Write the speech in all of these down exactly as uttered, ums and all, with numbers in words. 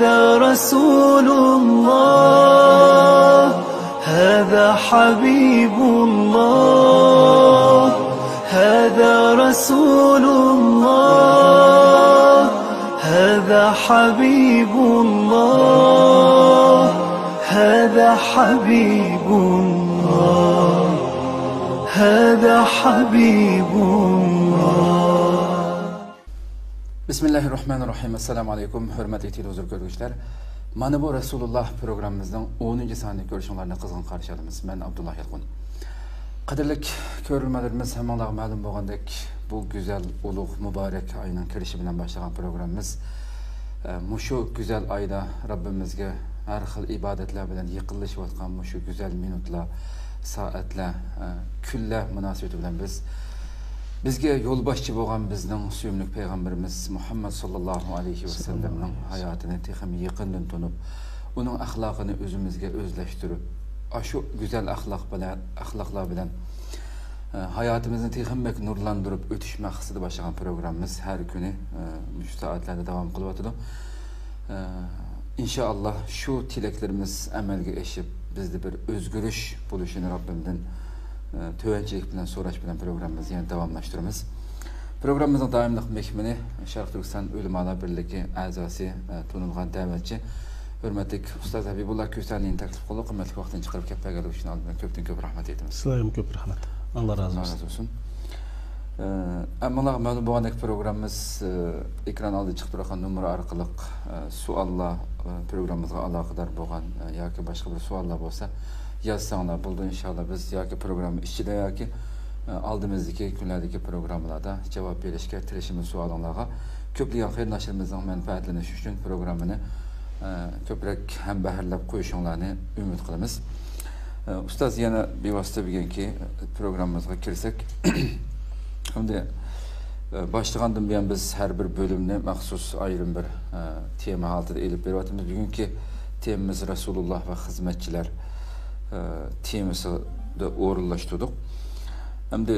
هذا رسول الله، هذا حبيب الله، هذا رسول الله، هذا حبيب الله، هذا حبيب الله، هذا حبيب الله. بىسمىللاھىرراھمانىرراھىم. ئەسسالامۇ ئەلەيكۇم، ھۆرمەتلىك تېلېۋىزور كۆرگۈچىلەر. مانا بۇ رەسۇلۇللاھ پروگراممىمىزنىڭ ئونىنچى سانىنى كۆرۈشۈڭلارنى قىزغىن قارشى ئالىمىز. مەن ئابدۇللاھ يالقۇن. قەدىرلىك كۆرۈرمەنلىرىمىز، ھەممىڭلارغا مەلۇم بولغاندەك، بۇ گۈزەل، ئۇلۇغ، مۇبارەك ئاينىڭ كىرىشى بىلەن باشلىغان پروگراممىمىز، ئە، مۇشۇ گۈزەل ئايدا رەببىمىزگە ھەر خىل ئىبادەتلەر بىلەن يېقىنلىشىۋاتقان مۇشۇ گۈزەل مىنۇتلار، سائەتلەر، ئە، كۈنلەر مۇناسىۋىتى بىلەن بىز بىزگە يولباشچى بولغان بىزنىڭ سۆيۈملۈك پەيغەمبىرىمىز مۇھەممەد ساللاللاھۇ ئەلەيھى ۋەسەللەمنىڭ ھاياتىنى تېخىمۇ يېقىندىن تونۇپ، ئۇنىڭ ئەخلاقىنى ئۆزىمىزگە ئۆزلەشتۈرۈپ، ئاشۇ گۈزەل ئەخلاق بىلەن، ئەخلاقلار بىلەن، ئە، ھاياتىمىزنى تېخىمۇ بەك نۇرلاندۇرۇپ ئۆتۈش مەقسىتىدە باشلىغان پروگراممىمىز ھەر كۈنى، ئە، مۇشۇ سائەتلەردە داۋام قىلىۋاتىدۇ. ئە، ئىنشائاللا، شۇ تىلەكلىرىمىز ئەمەلگە ئېشىپ، بىزدە بىر ئۆزگىرىش بولۇشىنى رەببىمدىن، ئە، تۆۋەنچىلىك بىلەن سوراش بىلەن پروگراممىمىزنى يەنە داۋاملاشتۇرىمىز. پروگراممىمىزنىڭ دائىملىق مېھمىنى، شەرقىي تۈركىستان ئۆلىمالار بىرلىكى ئەزاسى، ئە، تونۇلغان دەۋەتچى، ھۆرمەتلىك ئۇستاز ھەبىبۇللا كۆسەنىنى تەكلىپ قىلدۇق. قىممەتلىك ۋاقتىنى چىقىرىپ كەپ بەرگەنلىكى ئۈچۈن ئالدىن كۆپتىن كۆپ رەھمەت ئېيتىمىز. سىلەرگىمۇ كۆپ رەھمەت. ئاللا رازى بولسۇن. ئە، ھەممىڭلارغا مەلۇم بولغاندەك، پروگراممىمىز، ئە، ئېكران ئالدىدا چىقىپ تۇرغان نومۇر ئارقىلىق، ئە، سوئاللار، ئە، پروگراممىمىزغا ئالاقىدار بولغان، ئە، ياكى باشقا بىر سوئاللار بولسا يازساڭلار بولىدۇ. ئىنشاللا بىز ياكى پروگرامما ئىچىدە ياكى، ئە، ئالدىمىزدىكى كۈنلەردىكى پروگراممىلاردا جاۋاب بېرىشكە تىرىشىمىز سوئالىڭلارغا. كۆپلىگەن قېرىنداشلىرىمىزنىڭ مەنپەئەتلىنىشى ئۈچۈن پروگراممىنى، ئە، كۆپرەك ھەمبەھىرلەپ قويۇشۇڭلارنى ئۈمىد قىلىمىز. ئە، ئۇستاز، يەنە بىۋاسىتە بۈگۈنكى پروگراممىمىزغا كىرسەك، ئەمدى، ئە، باشلىغاندىن بۇيان بىز ھەر بىر بۆلۈمنى مەخسۇس ئايرىم بىر، ئە، تېما ھالىتىدە ئېلىپ بېرىۋاتىمىز. بۈگۈنكى تېمىمىز رەسۇلۇللاھ ۋە خىزمەتچىلەر، ئە، تېمىسىدا ئورۇنلاشتۇردۇق. ئەمدى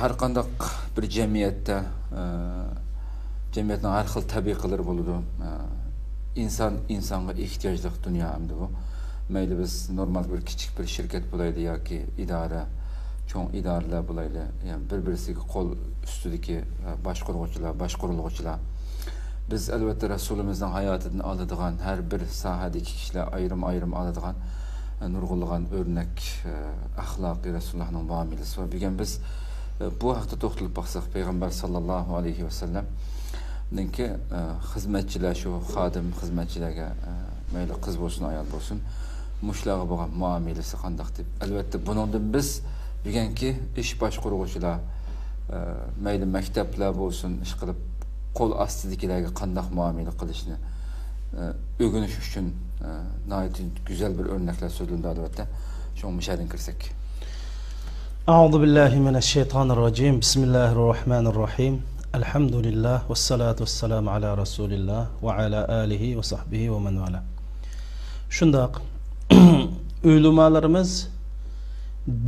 ھەر قانداق بىر جەمئىيەتتە، ئە، جەمئىيەتنىڭ ھەر خىل تەبىقىلىرى بولىدۇ. ئە، ئىنسان ئىنسانغا ئېھتىياجلىق دۇنيا ئەمدى بۇ. مەيلى بىز نورمال بىر كىچىك بىر شىركەت بولايلى ياكى ئىدارە، چوڭ ئىدارىلەر بولايلى، يەنى بىر-بىرسىگە قول ئۈستىدىكى، ئە، باشقۇرغۇچىلار، باشقۇرۇلغۇچىلار. بىز، ئەلۋەتتە، رەسۇلىمىزنىڭ ھاياتىدىن ئالىدىغان، ھەر بىر ساھەدىكى كىشىلەر ئايرىم-ئايرىم ئالىدىغان، ئە، نۇرغۇنلىغان ئۆرنەك، ئە، ئەخلاقى رەسۇلۇللاھنىڭ مۇئامىلىسى بار. بۈگۈن بىز، ئە، بۇ ھەقتە توختىلىپ باقساق، پەيغەمبەر ساللاللاھۇ ئەلەيھى ۋەسەللەمنىڭكى، ئە، خىزمەتچىلەر، شۇ خادىم خىزمەتچىلەرگە، ئە، مەيلى قىز بولسۇن، ئايال بولسۇن، مۇشۇلارغا بولغان مۇئامىلىسى قانداق دەپ. ئەلۋەتتە، بۇنىڭدىن بىز بۈگۈنكى ئىش باشقۇرغۇچىلار، ئە، مەيلى مەكتەپلەر بولسۇن، ئىشقىلىپ قول ئاستىدىكىلەرگە قانداق مۇئامىلە قىلىشنى، ئە، ئۆگىنىش ئۈچۈن، ئە، ناھايىتى گۈزەل بىر ئۆرنەكلەر سۆزلىنىدۇ، ئەلۋەتتە. شۇڭا مۇشەدىن كىرسەك. أعوذ بالله من الشيطان الرجيم. بسم الله الرحمن الرحيم. الحمد لله والصلاة والسلام على رسول الله وعلى آله وصحبه ومن والاه. شۇنداق. ئۆلىمالىرىمىز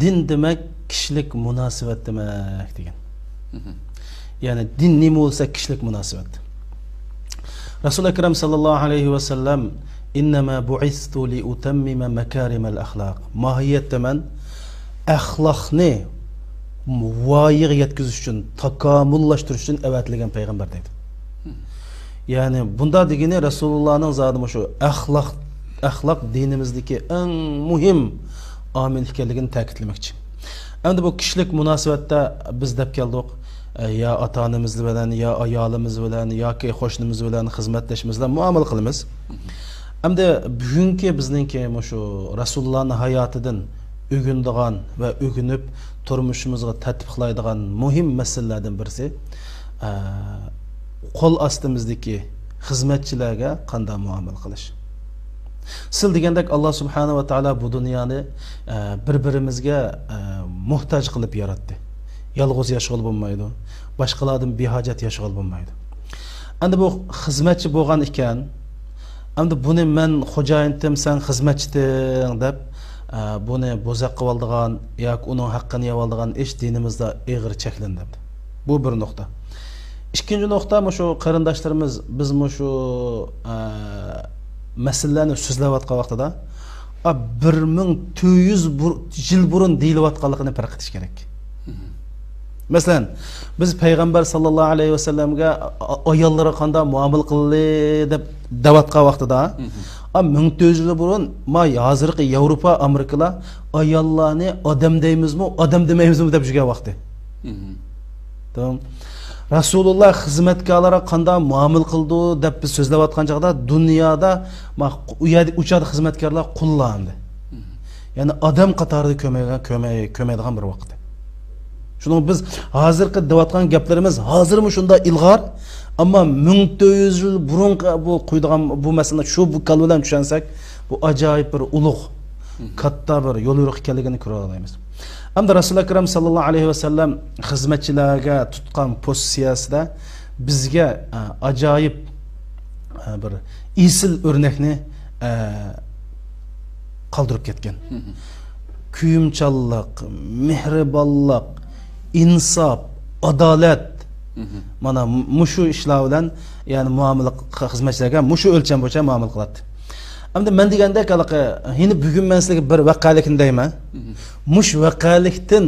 دىن دېمەك كىشىلىك مۇناسىۋەت دېمەك دېگەن. يەنى دىن نېمە بولسا كىشىلىك مۇناسىۋەت. رەسۇل ئەكرەم ساللاللاھۇ ئەلەيھى ۋەسەللەم، «إنما بعثت لأتمم مكارم الأخلاق». ماھىيەتتە مەن ئەخلاقنى ۋايىغا يەتكۈزۈش ئۈچۈن، تاكامۇللاشتۇرۇش ئۈچۈن ئەۋەتىلگەن پەيغەمبەر دەيدۇ. يەنى بۇنداق دېگىنى رەسۇلۇللانىڭ زادى مۇشۇ ئەخلاق، ئەخلاق دىنىمىزدىكى ئەڭ مۇھىم ئامىل ئىكەنلىكىنى تەكىتلىمەكچى. ئەمدى بۇ كىشىلىك مۇناسىۋەتتە بىز دەپ كەلدۇق، ئە، يا ئاتا-ئانىمىز بىلەن، يا ئايالىمىز بىلەن، ياكى قوشنىمىز بىلەن، خىزمەتدىشىمىز بىلەن مۇئامىلە قىلىمىز. ئەمدى بۈگۈنكى بىزنىڭكى مۇشۇ رەسۇلۇللانىڭ ھاياتىدىن ئۆگىنىدىغان ۋە ئۆگىنىپ تۇرمۇشىمىزغا تەتبىقلايدىغان مۇھىم مەسىلىلەردىن بىرسى، ئە، قول ئاستىمىزدىكى خىزمەتچىلەرگە قانداق مۇئامىلە قىلىش. سىل دېگەندەك، ئاللا سۇبھانە ۋە تائالا بۇ دۇنيانى، ئە، بىر-بىرىمىزگە، ئە، موھتاج قىلىپ ياراتتى. يالغۇز ياشىغىلى بولمايدۇ. باشقىلاردىن بىھاجەت ياشىغىلى بولمايدۇ. ئەمدى بۇ خىزمەتچى بولغان ئىكەن، ئەمدى بۇنى مەن خوجايىنتىم، سەن خىزمەتچىتىڭ دەپ، ئە، بۇنى بوزەك قىلىۋالىدىغان ياكى ئۇنىڭ ھەققىنى يەۋالىدىغان ئىش دىنىمىزدا ئېغىر چەكلىنىدۇ. بۇ بىر نۇقتا. ئىككىنچى نۇقتا، مۇشۇ قېرىنداشلىرىمىز، بىز مۇشۇ، ئە، مەسىلىلەرنى سۆزلەۋاتقان ۋاقتىدا، ئا، بىر مىڭ تۆت يۈز بۇر-، يىل بۇرۇن دېيىلىۋاتقانلىقىنى پەرق قىلىش كېرەك. مەسىلەن، بىز پەيغەمبەر ساللاللاھۇ ئەلەيھى ۋەسەللەمگە ئا-، ئاياللىرىغا قانداق مۇئامىلە قىلدى دەپ دەۋاتقان ۋاقتىدا، ئا، مىڭ تۆت يۈز يىل بۇرۇن ما ھازىرقى ياۋروپا، ئامېرىكىلار ئاياللارنى ئادەم دەيمىزمۇ، ئادەم دېمەيمىزمۇ دەپ يۈرگەن ۋاقتى. تامام. رەسۇلۇللا خىزمەتكارلارغا قانداق مۇئامىلە قىلىدۇ دەپ بىز سۆزلەۋاتقان چاغدا، دۇنيادا ما-، ئۇ يەردە، ئۇ چاغدا خىزمەتكارلار قۇللار ئەمدى. يەنى ئادەم قاتارىدا كۆرمەيدىغان، كۆرمەي-، كۆرمەيدىغان بىر ۋاقىت. شۇنىڭ بىز ھازىرقى دەۋاتقان گەپلىرىمىز ھازىرمۇ شۇنداق ئىلغار، ئەمما مىڭ تۆت يۈز يىل بۇرۇنقى بۇ قويىدىغان بۇ مەسىلىنى شۇ بۇ كال بىلەن چۈشەنسەك، بۇ ئاجايىپ بىر ئۇلۇغ، كاتتا بىر يوليورۇق ئىكەنلىكىنى كۆرۈۋالالايمىز. ئەمدى رەسۇل ئەكرەم ساللاللاھۇ ئەلەيھى ۋەسەللەم خىزمەتچىلەرگە تۇتقان پوزىتسىيەسىدە بىزگە، ئە، ئاجايىپ، ئە، بىر ئېسىل ئۆرنەكنى، ئە، قالدۇرۇپ كەتكەن. كۆيۈمچانلىق، مېھرىبانلىق، ئىنساپ، ئادالەت. مانا مۇشۇ ئىشلار بىلەن، يەنى مۇئامىلە ق-، خىزمەتچىلەرگە مۇشۇ ئۆلچەم بويىچە مۇئامىلە قىلاتتى. ئەمدى مەن دېگەندەك، ھېلىقى، يەنە بۈگۈن مەن سىلەرگە بىر ۋەقەلىكنى دەيمەن. مۇشۇ ۋەقەلىكتىن،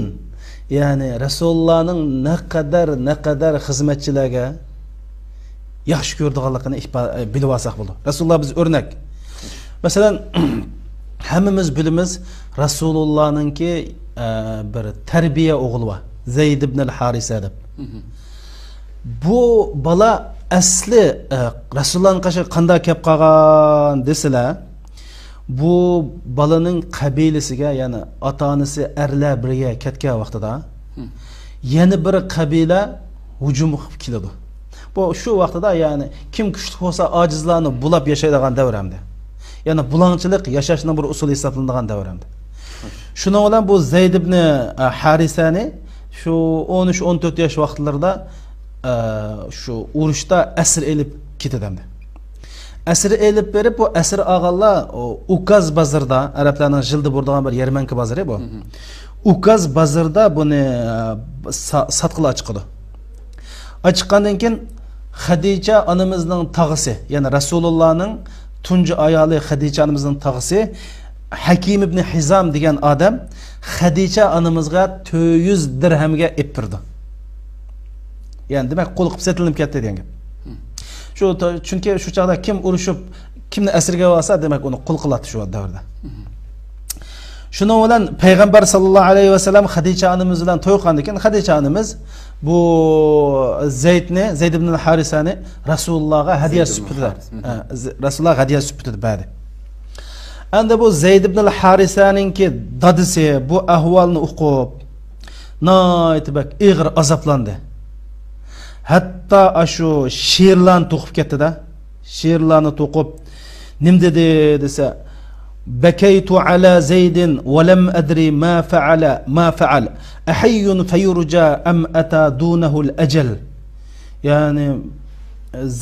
يەنى رەسۇلۇللانىڭ نەقەدەر، نەقەدەر خىزمەتچىلەرگە ياخشى كۆرىدىغانلىقىنى ئىپا-، بىلىۋالساق بولىدۇ. رەسۇلۇللا بىز ئۆرنەك. مەسىلەن، ھەممىمىز بىلىمىز، رەسۇلۇللانىڭكى، ئە، بىر تەربىيە ئوغلى بار، زەيد ئىبنىل ھارىسە دەپ. بۇ بالا ئەسلى، ئە، رەسۇلۇللانىڭ قېشىغا قانداق كەپ قالغان دېسىلە، بۇ بالىنىڭ قەبىلىسىگە، يەنى ئاتا-ئانىسى ئەرلەر بىرگە كەتكەن ۋاقتىدا، يەنە بىر قەبىلە ھۇجۇم قىلىپ كېلىدۇ. بۇ شۇ ۋاقتىدا، يەنى كىم كۈچلۈك بولسا، ئاجىزلارنى بۇلاپ ياشايدىغان دەۋر ئەمدى. يەنى بۇلاڭچىلىق ياشاشنىڭ بىر ئۇسۇلى ھېسابلىنىدىغان دەۋر ئەمدى. شۇنىڭ بىلەن بۇ زەيد ئىبنى، ئە، ھارىسەنى شۇ ئون ئۈچ، ئون تۆت ياش ۋاقىتلىرىدا، ئە، شۇ ئۇرۇشتا ئەسىر ئېلىپ كېتىدۇ ئەمدى. ئەسىر ئېلىپ بېرىپ، بۇ ئەسىر ئالغانلار، ئۇ، ئۇكاز بازىرىدا، ئەرەبلەرنىڭ يىلدا بۇرىدىغان بىر يەرمەنكە بازىرى بۇ. ئۇكاز بازىرىدا بۇنى، ئە، سا-، ساتقىلى ئاچىقىدۇ. ئاچىققاندىن كېيىن خەدىچە ئانىمىزنىڭ تاغىسى، يەنى رەسۇلۇللانىڭ تۇنجى ئايالى خەدىچە ئانىمىزنىڭ تاغىسى ھەكىم ئىبنى ھىزام دېگەن ئادەم خەدىچە ئانىمىزغا تۆت يۈز دىرھەمگە ئېلىپ بېرىدۇ. يەنى، دېمەك، قۇل قىلىپ سېتىلىپ كەتتى دېگەن گەپ. شۇ، چۈنكى شۇ چاغدا كىم ئۇرۇشۇپ، كىمنى ئەسىرگە ئالسا، دېمەك، ئۇنى قۇل قىلاتتى شۇ دەۋردە. شۇنىڭ بىلەن پەيغەمبەر ساللاللاھۇ ئەلەيھى ۋەسەللەم خەدىچە ئانىمىز بىلەن توي قىلغاندىن كېيىن، خەدىچە ئانىمىز بۇ زەيدنى، زەيد ئىبنىل ھارىسەنى رەسۇلۇللاغا ھەدىيە سۈپىتىدە، ئە، ز-، رەسۇلۇللاغا ھەدىيە سۈپىتىدە بەردى. ئەمدى بۇ زەيد ئىبنىل ھارىسەنىڭكى دادىسى بۇ ئەھۋالنى ئۇقۇپ، ناھايىتى بەك ئېغىر ئازابلاندى. ھەتتا ئاشۇ شېئىرلارنى توقۇپ كەتتى-دە. شېئىرلارنى توقۇپ، نېمە دېدى دېسە، بكيت على زيد ولم أدر ما فعل، ما فعل، أحي فيرجى أم أتى دونه الأجل. يەنى،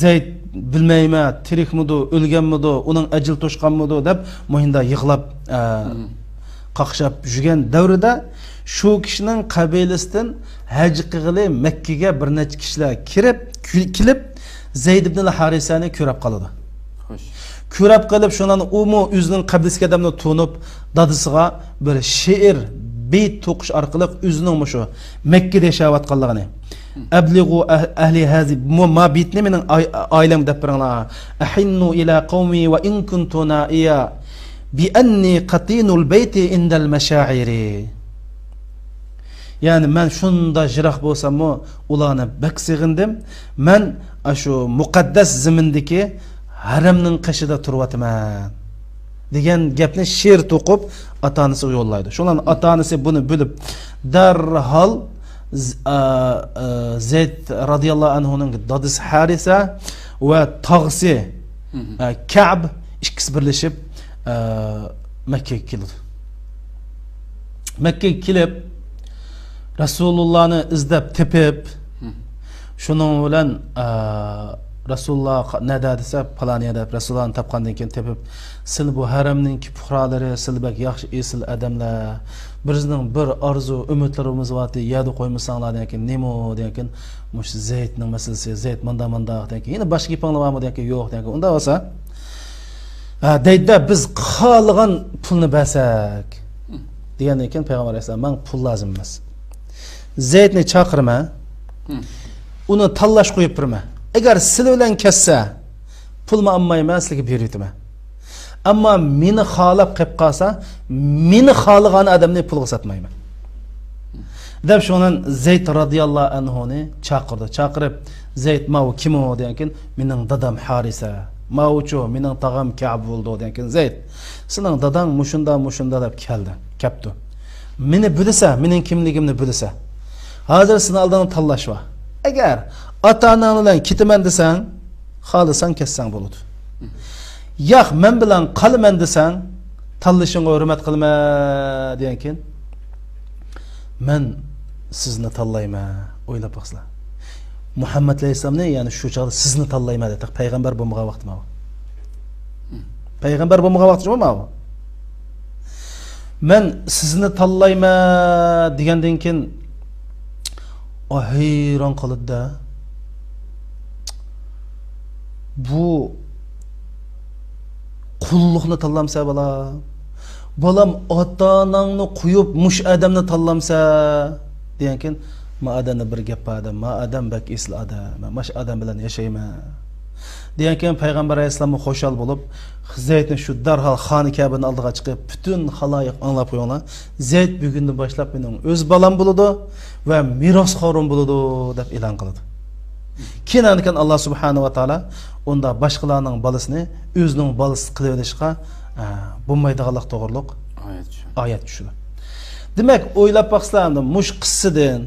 زەيد، بىلمەيمەن، تىرىكمىدۇ، ئۆلگەنمىدۇ، ئۇنىڭ ئەجىلى توشقانمىدۇ دەپ، مۇشۇنداق يىغلاپ، ئە، قاقشاپ يۈرگەن دەۋرىدە شۇ كىشىنىڭ قەبىلىسىدىن ھەج قىلغىلى مەككىگە بىر نەچچە كىشىلەر كىرىپ، كېلىپ، زەيد ئىبنىل ھارىسەنى كۆرۈپ قالىدۇ. كۆرۈپ قېلىپ، شۇنىڭ ئۇمۇ ئۆزىنىڭ قەبىلىسىدىكى ئادەمنى تونۇپ، دادىسىغا بىر شېئىر، بېيىت توقۇش ئارقىلىق ئۆزىنىڭ مۇشۇ مەككىدە ياشاۋاتقانلىقىنى، أبلغوا أه-، أهل هذه، مۇ-، ما بېيىتنى مېنىڭ ئاي-، ئائىلەمگە دەپ بېرىڭلار. أحنوا إلى قومي وإن كنت نائيا بأني قطين البيت عند المشاعر. يەنى مەن شۇنداق يىراق بولساممۇ، ئۇلارنى بەك سېغىندىم. مەن ئاشۇ مۇقەددەس زېمىندىكى ھەرەمنىڭ قېشىدا تۇرۇۋاتىمەن، دېگەن گەپنى شېئىر توقۇپ ئاتا-ئانىسىغا يوللايدۇ. شۇنىڭ بىلەن ئاتا-ئانىسى بۇنى بىلىپ، دەرھال ز-، ئا، ئا، زەيد رازىياللاھۇ ئەنھۇنىڭ دادىسى ھارىسە ۋە تاغىسى، ئا، كەئب ئىككىسى بىرلىشىپ، ئا، مەككىگە كېلىدۇ. مەككىگە كېلىپ، رەسۇلۇللانى ئىزدەپ تېپىپ، شۇنىڭ بىلەن، ئە، رەسۇلۇللا ق-، نەدە دېسە، پالان يەردە دەپ، رەسۇلۇللانى تاپقاندىن كېيىن تېپىپ، سىلى بۇ ھەرەمنىڭكى پۇقرالىرى، سىلى بەك ياخشى، ئېسىل ئادەملەر. بىزنىڭ بىر ئارزۇ، ئۈمىدلىرىمىز بارتى، يەردە قويمىساڭلار دېگەنكىن، نېمە ئۇ دېگەنكىن، مۇشۇ زەيدنىڭ مەسىلىسى، زەيد مۇنداق، مۇنداق دېگەنكىن، يەنە باشقا گېپىڭلار بارمۇ دېگەنكىن، يوق دېگەنكىن، ئۇنداق بولسا، ھە، دەيدۇ، بىز خالىغان پۇلنى بەرسەك. دېگەندىن كېيىن پەيغەمبەر ئەلەيھىسسالام، ماڭا پۇل لازىم ئەمەس. زەيدنى چاقىرىمەن. ئۇنى تاللاش قويۇپ بېرىمەن. ئەگەر سىلە بىلەن كەتسە، پۇلمۇ ئالمايمەن، سىلىگە بېرىۋېتىمەن. ئەمما مېنى خالاپ قېلىپ قالسا، مېنى خالىغان ئادەمنى پۇلغا ساتمايمەن. دەپ شۇنىڭ زەيد رازىياللاھۇ ئەنھۇنى چاقىردى. چاقىرىپ، زەيد، ماۋۇ كىم ئۇ؟ دېگەنكىن، مېنىڭ دادام ھارىسە. ماۋۇچۇ؟ مېنىڭ تاغام كەب بولىدۇ. دېگەنكىن، زەيد، سېنىڭ داداڭ مۇشۇندا، مۇشۇندا دەپ كەلدى، كەپتۇ. مېنى بىلىسە، مېنىڭ كىملىكىمنى بىلىسە. ھازىر سېنىڭ ئالدىڭدا تاللاش بار. ئەگەر ئاتا-ئاناڭ بىلەن كېتىمەن دېسەڭ، خالىساڭ كەتسەڭ بولىدۇ. ياق، مەن بىلەن قالىمەن دېسەڭ، تاللىشىڭغا ھۆرمەت قىلىمەن دېگەنكىن، مەن سىزنى تاللايمەن. ئويلاپ باقسىلا. مۇھەممەد ئەلەيھىسسالامنى، يەنى شۇ چاغدا سىزنى تاللايمەن دېدى. پەيغەمبەر بولمىغان ۋاقتى ماۋۇ. پەيغەمبەر بولمىغان ۋاقتى جۇمۇ ماۋۇ. مەن سىزنى تاللايمەن دېگەندىن كېيىن، ئۇ ھەيران قالىدۇ-دە. بۇ قۇللۇقنى تاللامسە، بالام؟ بالام، ئاتا-ئاناڭنى قويۇپ، مۇشۇ ئادەمنى تاللامسە؟ دېگەنكىن، ما ئادەمدە بىر گەپ بار ئادەم، ما ئادەم بەك ئېسىل ئادەم، مەن ماشۇ ئادەم بىلەن ياشايمەن. دېگەنكىن، پەيغەمبەر ئەلەيھىسسالاممۇ خۇشال بولۇپ، زەيدنى شۇ دەرھال خانە كەبىنىڭ ئالدىغا چىقىپ، پۈتۈن خالايىق ئاڭلاپ قويۇڭلار، زەيد بۈگۈندىن باشلاپ مېنىڭ ئۆز بالام بولىدۇ ۋە مىراسخورۇم بولىدۇ، دەپ ئېلان قىلىدۇ. كېيىن ئاندىن كېيىن ئاللا سۇبھانەھۇ ۋە تائالا ئۇندا باشقىلارنىڭ بالىسىنى ئۆزىنىڭ بالىسى قىلىۋېلىشقا، ئە، بولمايدىغانلىق توغرۇلۇق ئايەت چۈشىدۇ. ئايەت چۈشىدۇ. دېمەك، ئويلاپ باقسىلا، ئەمدى مۇشۇ قىسسىدىن،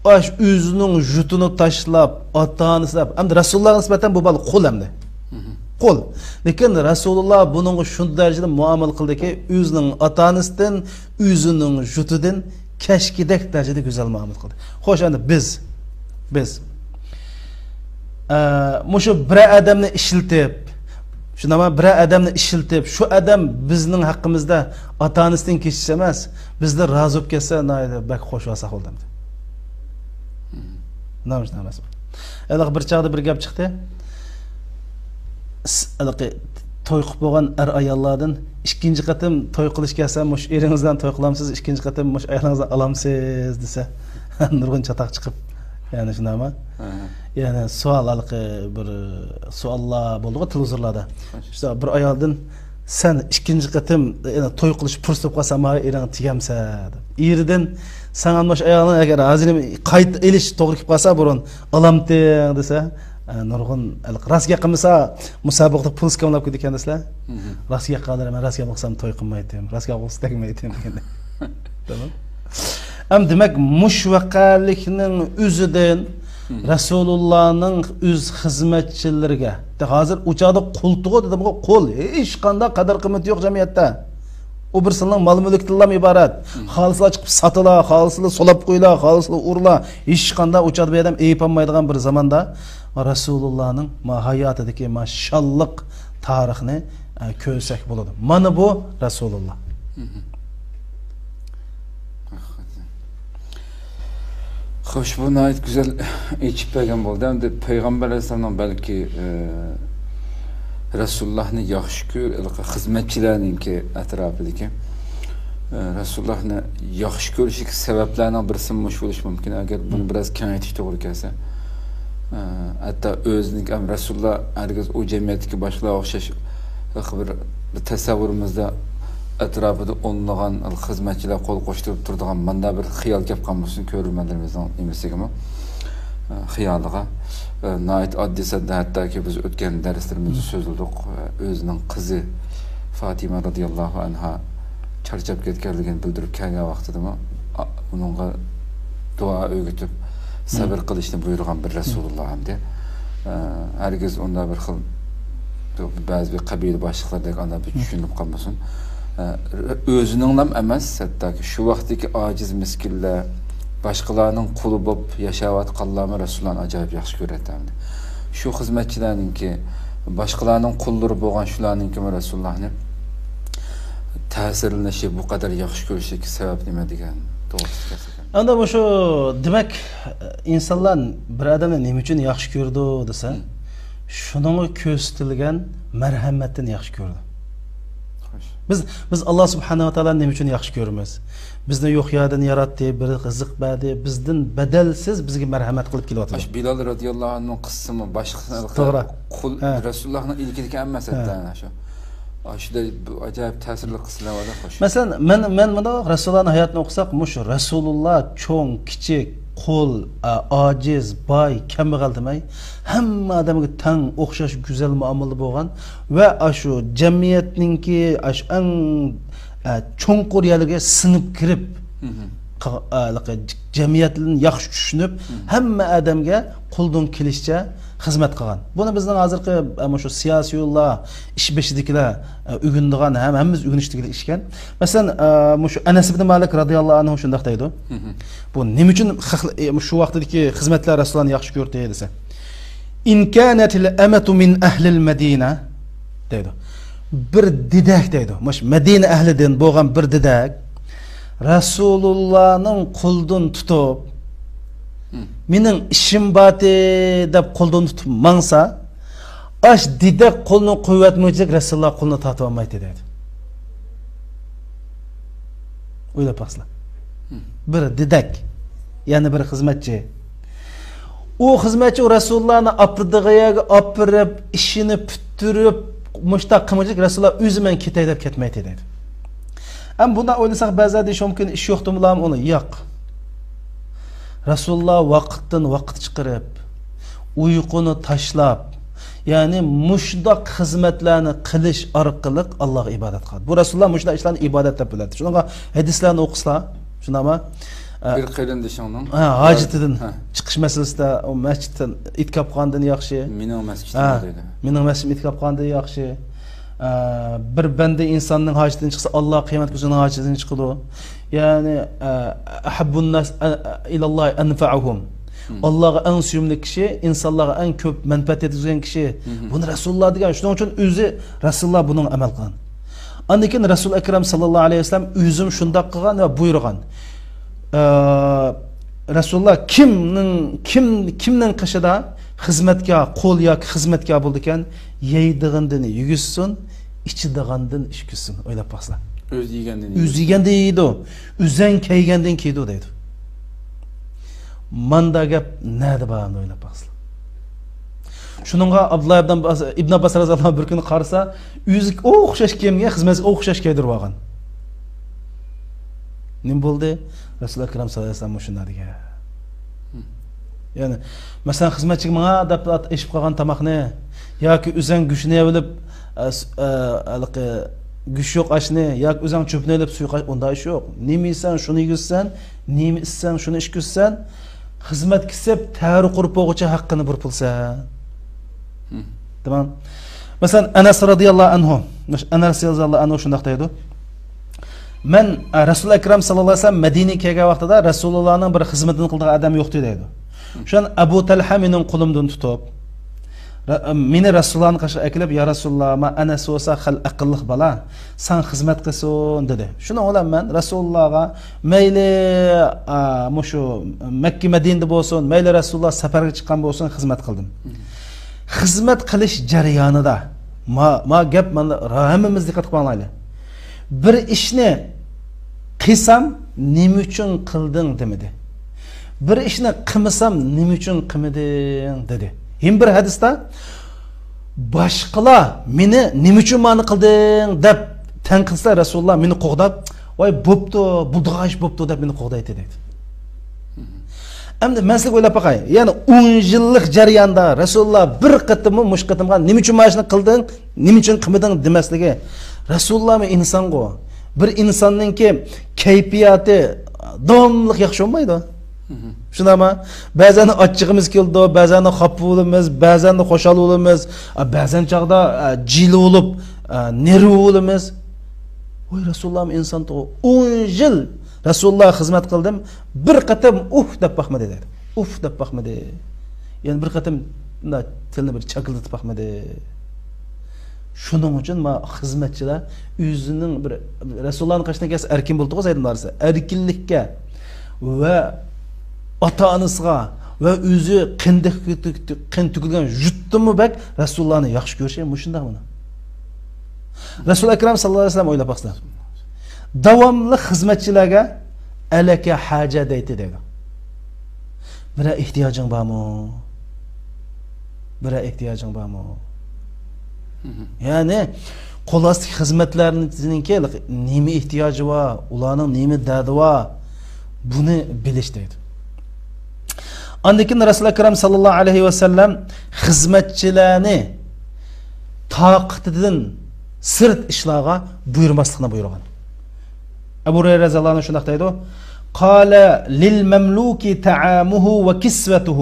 ئاش ئۆزىنىڭ جۇتىنى تاشلاپ، ئاتا-ئانىسى دەپ، ئەمدى رەسۇلۇللاغا نىسبەتەن بۇ بالا قۇل ئەمدى. قۇل. لېكىن رەسۇلۇللا بۇنىڭغا شۇنداق دەرىجىدە مۇئامىلە قىلدىكى، ئۆزىنىڭ ئاتا-ئانىسىدىن، ئۆزىنىڭ جۇتىدىن كەچكىدەك دەرىجىدە گۈزەل مۇئامىلە قىلدى. خوش، ئەمدى بىز، بىز، ئە، مۇشۇ بىرەر ئادەمنى ئىشلىتىپ، شۇنداقمۇ؟ بىرەر ئادەمنى ئىشلىتىپ، شۇ ئادەم بىزنىڭ ھەققىمىزدە ئاتا-ئانىسىدىن كېچىش ئەمەس، بىزدىن رازى بولۇپ كەتسە، ناھايىتى بەك خوش بولساق بولدى ئەمدى. نېمە ئۈچۈن ئەمەس؟ ھېلىقى بىر چاغدا بىر گەپ چىقتى. س-، ھېلىقى توي قىلىپ بولغان ئەر-ئاياللاردىن، ئىككىنچى قېتىم توي قىلىش كەلسە، مۇشۇ ئېرىڭىز بىلەن توي قىلامسىز، ئىككىنچى قېتىم مۇشۇ ئايالىڭىزنى ئالامسىز دېسە، نۇرغۇن چاتاق چىقىپ، يەنى شۇنداقمۇ؟ ئەھە. يەنى سوئال، ھېلىقى بىر سوئاللار بولدىغۇ تېلېۋىزورلاردا. شۇ بىر ئايالدىن، سەن ئىككىنچى قېتىم، يەنە توي قىلىش پۇرسىتى بولۇپ قالسا، ماڭا ئېرىڭنى تېگەمسە؟ دەپ. ئېرىدىن، ساڭا مۇشۇ ئايالنى ئەگەر ھازىر قايتا ئېلىش توغرا كېلىپ قالسا، بۇرۇن ئالامتىڭ دېسە، ئە، نۇرغۇن، ھېلىقى راست گەپ قىلمىسا، مۇسابىقىدە پۇل سىكاملاپ كېتىدىكەن دېسىلە. راست گەپ قىلدىم، مەن راست گەپ قىلسام توي قىلمايتتىم، راست گەپ قىلسا تەگمەيتتىم دېگەندەك. تامام. ئەم، دېمەك، مۇشۇ ۋەقەلىكنىڭ ئۆزىدىن رەسۇلۇللانىڭ ئۆز خىزمەتچىلىرىگە، ھازىر ئۇ چاغدا قۇلتۇغۇ دېدىمغۇ، قۇل، ھېچقانداق قەدىر قىممىتى يوق جەمئىيەتتە. ئۇ بىر سىلىنىڭ مال-مۈلكىدىنلا ئىبارەت. خالىسىلا چىقىپ ساتىلا، خالىسىلا سولاپ قويلا، خالىسىلا ئۇرلا. ھېچقانداق ئۇ چاغدا بىر ئادەم ئەيىب ئالمايدىغان بىر زاماندا رەسۇلۇللانىڭ ما ھاياتىدىكى ما شانلىق تارىخنى، ئە، كۆرسەك بولىدۇ. مانا بۇ رەسۇلۇللا. خوش، بۇ ناھايىتى گۈزەل ئېچىپ بەرگەن بولدى. ئەمدى پەيغەمبەر ئەلەيھىسسالامنىڭ بەلكى، ئە، رەسۇلۇللاھنى ياخشى كۆر-، خىزمەتچىلەرنىڭكى ئەتراپىدىكى، ئە، رەسۇلۇللاھنى ياخشى كۆرۈشىدىكى سەۋەبلەرنىڭ بىرسى مۇشۇ بولۇشى مۇمكىن. ئەگەر بۇنى بىراز كېڭەيتىش توغرا كەلسە، ئە، ھەتتا ئۆزىنىڭ ھەم رەسۇلۇللا ھەرگىز ئۇ جەمئىيەتتىكى باشقىلارغا ئوخشاش بىر، بىر تەسەۋۋۇرىمىزدە ئەتراپىدا ئونلىغان خىزمەتچىلەر قول قوشتۇرۇپ تۇرىدىغان مانداق بىر خىيال كەپ قالمىسۇن كۆرۈرمەنلىرىمىزنىڭ نېمىسىگىمۇ، ئە، خىيالىغا. ئە، ناھايىتى ئاددىي ساددا، ھەتتاكى بىز ئۆتكەن دەرسلىرىمىزدە سۆزلىدۇق. ئە، ئۆزىنىڭ قىزى فاتىمە رازىياللاھۇ ئەنھا چارچاپ كەتكەنلىكىنى بىلدۈرۈپ كەلگەن ۋاقتىدىمۇ، ئا-، ئۇنىڭغا دۇئا ئۆگىتىپ، سەۋر قىلىشنى بۇيرۇغان بىر رەسۇلۇللا ئەمدى. ئە، ھەرگىز ئۇنداق بىر خىل، بەزى بىر قەبىلە باشلىقلىرىدەك ئانداق بىر چۈشىنىپ قالمىسۇن. ئە، ئۆزىنىڭلام ئەمەس، ھەتتاكى شۇ ۋاقىتتىكى ئاجىز مىسكىنلەر، باشقىلارنىڭ قۇلى بولۇپ ياشاۋاتقانلارمۇ رەسۇلۇللانى ئاجايىپ ياخشى كۆرەتتى ئەمدى. شۇ خىزمەتچىلەرنىڭكى، باشقىلارنىڭ قۇللىرى بولغان شۇلارنىڭكىمۇ رەسۇلۇللانى تەسىرلىنىشى، بۇ قەدەر ياخشى كۆرۈشىدىكى سەۋەب نېمە دېگەن توغرىسىدا كەلسەك. ئەمدى مۇشۇ، دېمەك، ئىنسانلار بىر ئادەمنى نېمە ئۈچۈن ياخشى كۆرىدۇ دېسە، شۇنىڭغا كۆرسىتىلگەن مەرھەمەتتىن ياخشى كۆرىدۇ. خوش. بىز، بىز ئاللا سۇبھانەھۇ ۋە تائالانى نېمە ئۈچۈن ياخشى كۆرىمىز؟ بىزنى يوق يەردىن ياراتتى، بىر رىزىق بەردى، بىزدىن بەدەلسىز بىزگە مەرھەمەت قىلىپ كېلىۋاتىدۇ. ئاشۇ بىلال رەزىياللاھۇ ئەنھۇنىڭ قىسسىسىمۇ باشقا، توغرا، قۇل، ھە، رەسۇلۇللاھنىڭ ئىلكىدىكى ئەمەس، ھە، ھەتتا ئاشۇ. ئاشۇنداق بىر ئاجايىپ تەسىرلىك قىسسىلار بار-دە، خوش. مەسىلەن، مەن، مەن مۇنداق رەسۇلۇللاھنىڭ ھاياتىنى ئوقۇساق، مۇشۇ رەسۇلۇللا چوڭ، كىچىك، قۇل، ئا-، ئاجىز، باي، كەمبەغەل دېمەي، ھەممە ئادەمگە تەڭ، ئوخشاش گۈزەل مۇئامىلىدە بولغان ۋە ئاشۇ جەمئىيەتنىڭكى ئاشۇ ئەڭ، ئە، چوڭقۇر يەرلىرىگە سىڭىپ كىرىپ، مھم، قا-، ئە، جەمئىيەتنى ياخشى چۈشىنىپ، مھم، ھەممە ئادەمگە قولىدىن كېلىشىچە خىزمەت قىلغان. بۇنى بىزنىڭ ھازىرقى، ئە، مۇشۇ سىياسىيونلار، ئىش بېشىدىكىلەر، ئە، ئۆگىنىدىغان ھەم ھەممىمىز ئۆگىنىشلىك ئىشكەن. مەسىلەن، ئە، مۇشۇ ئەنەس ئىبنى مالىك رەزىياللاھۇ ئەنھۇ شۇنداق دەيدۇ. مھم. بۇ نېمە ئۈچۈن خەق-، ئە، شۇ ۋاقتىدىكى خىزمەتلەر رەسۇلۇللانى ياخشى كۆردى دېسە، «إن كانت الأمة من أهل المدينة» دەيدۇ. بىر دېدەك دەيدۇ. مۇشۇ مەدىنە ئەھلىدىن بولغان بىر دېدەك رەسۇلۇللانىڭ قولىدىن تۇتۇپ، مم، مېنىڭ ئىشىم باتى دەپ قولىدىن تۇتۇپ ماڭسا، ئاش دېدەك قولىنى قويۇۋەتمىگۈچىلىك رەسۇلۇللا قولىنى تارتىۋالمايتتى دەيدۇ. ئويلاپ باقسىلا. مم. بىر دېدەك، يەنە بىر خىزمەتچى. ئۇ خىزمەتچى ئۇ رەسۇلۇللانى ئاپىرىدىغان يەرگە ئاپىرىپ، ئىشىنى پۈتتۈرۈپ، مۇشتاق قىلمىغۇچىلىك رەسۇلۇللا ئۆزى مەن كېتەي دەپ كەتمەيتتى دەيدۇ. ئەمما بۇنداق ئويلىساق، بەزىلەر دېيىشى مۇمكىن، ئىش يوقتىمۇ ئۇنى؟ ياق. رەسۇلۇللا ۋاقىتتىن ۋاقىت چىقىرىپ، ئۇيقۇنى تاشلاپ، يەنى مۇشۇنداق خىزمەتلەرنى قىلىش ئارقىلىق ئاللاغا ئىبادەت قىلغان. بۇ رەسۇلۇللا مۇشۇنداق ئىشلارنى ئىبادەت دەپ بىلەتتى. شۇنىڭغا ھەدىسلەرنى ئوقۇسىلا، شۇنداقمۇ؟ ئە، بىر قېرىندىشىڭنىڭ، ھە، ھاجىتىدىن، ھە، چىقىش مەسىلىسىدە، ئۇ مەسچىتتىن ئېتىكاپ قىلغاندىن ياخشى. مېنىڭ مەسچىتىم، ھە، دەيدۇ. مېنىڭ مەسچىتىم ئېتىكاپ قىلغاندىن ياخشى. ئە، بىر بەندە ئىنساننىڭ ھاجىتىدىن چىقسا، ئاللا قىيامەت كۈنىنىڭ ھاجىتىدىن چىقىدۇ. يەنى، ئە، «أحب الناس، ئە، ئە، إلى الله أنفعهم». مم. ئاللاغا ئەڭ سۆيۈملۈك كىشى، ئىنسانلارغا ئەڭ كۆپ مەنپەئەت يەتكۈزگەن كىشى. مم. بۇنى رەسۇلۇللا دېگەن. شۇنىڭ ئۈچۈن ئۆزى رەسۇلۇللا بۇنىڭغا ئەمەل قىلغان. ئاندىن كېيىن رەسۇل ئەكرەم ساللاللاھۇ ئەلەيھى ۋەسەللەم ئۆزىمۇ شۇنداق قىلغان ۋە بۇيرۇغان. ئە، رەسۇلۇللا كىمنىڭ، كىم، كىمنىڭ قېشىدا خىزمەتكار، قۇل ياكى خىزمەتكار بولىدىكەن، يەيدىغىنىدىن يېگۈزسۇن، ئىچىدىغاندىن ئىچكۈزسۇن. ئويلاپ باقسىلا. ئۆزى يېگەندىن يېگۈزسۇن. ئۆزى يېگەندىن يەيدۇ، ئۆزەڭ كىيگەندىن كىيىدۇ دەيدۇ. ماندا گەپ نەدە بار ئەمدى، ئويلاپ باقسىلا. شۇنىڭغا ئابدۇللا ئىبن ئابباس، ئىبن ئابباس رەزىياللاھۇ ئەنھۇ بىر كۈنى قارىسا، ئۆزى ئوخشاش كىيىم كىيگەن، خىزمەتچىسىگە ئوخشاش كىيدۈرۈپ ئالغان. نېمە بولدى؟ رەسۇل ئەكرەم ساللاللاھۇ ئەلەيھى ۋەسەللەم مۇشۇنداق دېگەن. مم. يەنى، مەسىلەن، خىزمەتچىگە ماڭا دەپ ئېشىپ قالغان تاماقنى ياكى ئۆزەڭ گۆشنى يەۋېلىپ، ئە، س-، ئە، ھېلىقى گۆشى يوق ئاشنى ياكى ئۆزەڭ چۆپنى ئېلىپ سۇيۇق ئاش، ئۇنداق ئىش يوق. نېمە يېسەڭ، شۇنى يېگۈزسەن، نېمە ئىچسەڭ، شۇنى ئىچكۈزسەن، خىزمەت كېسىپ، تەرى قۇرۇپ بولغۇچە ھەققىنى بېرىپ بولىسەن. مم. تامام. مەسىلەن، ئەنەس رەزىياللاھۇ ئەنھۇ، ئەنەس رەزىياللاھۇ ئەنھۇ شۇنداق دەيدۇ. مەن، ئە، رەسۇل ئەكرەم ساللاللاھۇ ئەلەيھى ۋەسەللەم مەدىنىگە كەلگەن ۋاقتىدا رەسۇلۇللانىڭ بىر خىزمىتىنى قىلىدىغان ئادەم يوق ئىدى دەيدۇ. شۇندىن ئەبۇ تەلھە مېنىڭ قولۇمدىن تۇتۇپ، رە-، مېنى رەسۇلۇللانىڭ قېشىغا ئەكېلىپ، يا رەسۇلۇللا، ما ئەنەس بولسا خېلى ئەقىللىق بالا، ساڭا خىزمەت قىلسۇن دېدى. شۇنىڭ بىلەن مەن رەسۇلۇللاغا مەيلى، ئا، مۇشۇ مەككە مەدىنىدە بولسۇن، مەيلى رەسۇلۇللا سەپەرگە چىققان بولسۇن، خىزمەت قىلدىم. خىزمەت قىلىش جەريانىدا، ما، ما گەپ، مانا ھەممىمىز دىققەت قىلىپ ئاڭلايلى. بىر ئىشنى قىلسام، نېمە ئۈچۈن قىلدىڭ دېمىدى. بىر ئىشنى قىلمىسام، نېمە ئۈچۈن قىلمىدىڭ دېدى. يەنە بىر ھەدىستە، باشقىلار مېنى نېمە ئۈچۈن مانى قىلدىڭ دەپ تەنقىدلىسە، رەسۇلۇللا مېنى قوغداپ، ۋاي، بوپتۇ، بولىدىغان ئىش بوپتۇ دەپ مېنى قوغدايتتى دەيدۇ. ئەمدى مەن سىزگە ئويلاپ باقاي. يەنى ئون يىللىق جەرياندا رەسۇلۇللا بىر قېتىممۇ مۇشۇ قېتىمغا نېمە ئۈچۈن مانا شۇنى قىلدىڭ، نېمە ئۈچۈن قىلمىدىڭ دېمەسلىكى. رەسۇلۇللامۇ ئىنسانغۇ. بىر ئىنساننىڭكى كەيپىياتى داۋاملىق ياخشى بولمايدۇ. شۇنداقمۇ؟ بەزەن ئاچچىقىمىز كېلىدۇ، بەزەن خاپا بولىمىز، بەزەن خۇشال بولىمىز، بەزەن چاغدا، ئە، جىلە بولۇپ، ئە، نېرۋا بولىمىز. ۋاي، رەسۇلۇللامۇ ئىنسان تۇغۇ. ئون يىل رەسۇلۇللاغا خىزمەت قىلدىم، بىر قېتىم ئۇھ دەپ باقمىدى دەيدۇ. ئۇھ دەپ باقمىدى. يەنى بىر قېتىم مۇنداق تىلىنى بىر چاكىلدىتىپ باقمىدى. شۇنىڭ ئۈچۈن ما خىزمەتچىلەر ئۆزىنىڭ بىر رەسۇلۇللانىڭ قېشىدىن كەلسە ئەركىن بولىدىغۇ زەيدىن بارسا. ئەركىنلىككە ۋە ئاتا-ئانىسىغا ۋە ئۆزى قېنى، قېنى تۆكۈلگەن يۇرتتىنمۇ بەك رەسۇلۇللانى ياخشى كۆرۈشى مۇشۇنداق مانا. رەسۇل ئەكرەم ساللاللاھۇ ئەلەيھى ۋەسەللەم ئويلاپ باقسىلەر. داۋاملىق خىزمەتچىلەرگە «ئەلەكە ھاجە» دەيتتى دەيدۇ. بىرەر ئېھتىياجىڭ بارمۇ؟ بىرەر ئېھتىياجىڭ بارمۇ؟ يەنى قول ئاستىدىكى خىزمەتلەرنىڭكى نېمە ئېھتىياجى بار، ئۇلارنىڭ نېمە دەردى بار، بۇنى بىلىش دەيدۇ. ئاندىن كېيىن رەسۇل ئەكرەم ساللاللاھۇ ئەلەيھى ۋەسەللەم خىزمەتچىلەرنى تاقىتىدىن سىرت ئىشلارغا بۇيرۇماسلىقنى بۇيرۇغان. ئەبۇ ھۇرەيرە رەزىياللاھۇ ئەنھۇ شۇنداق دەيدۇ: قال للمملوك طعامه وكسوته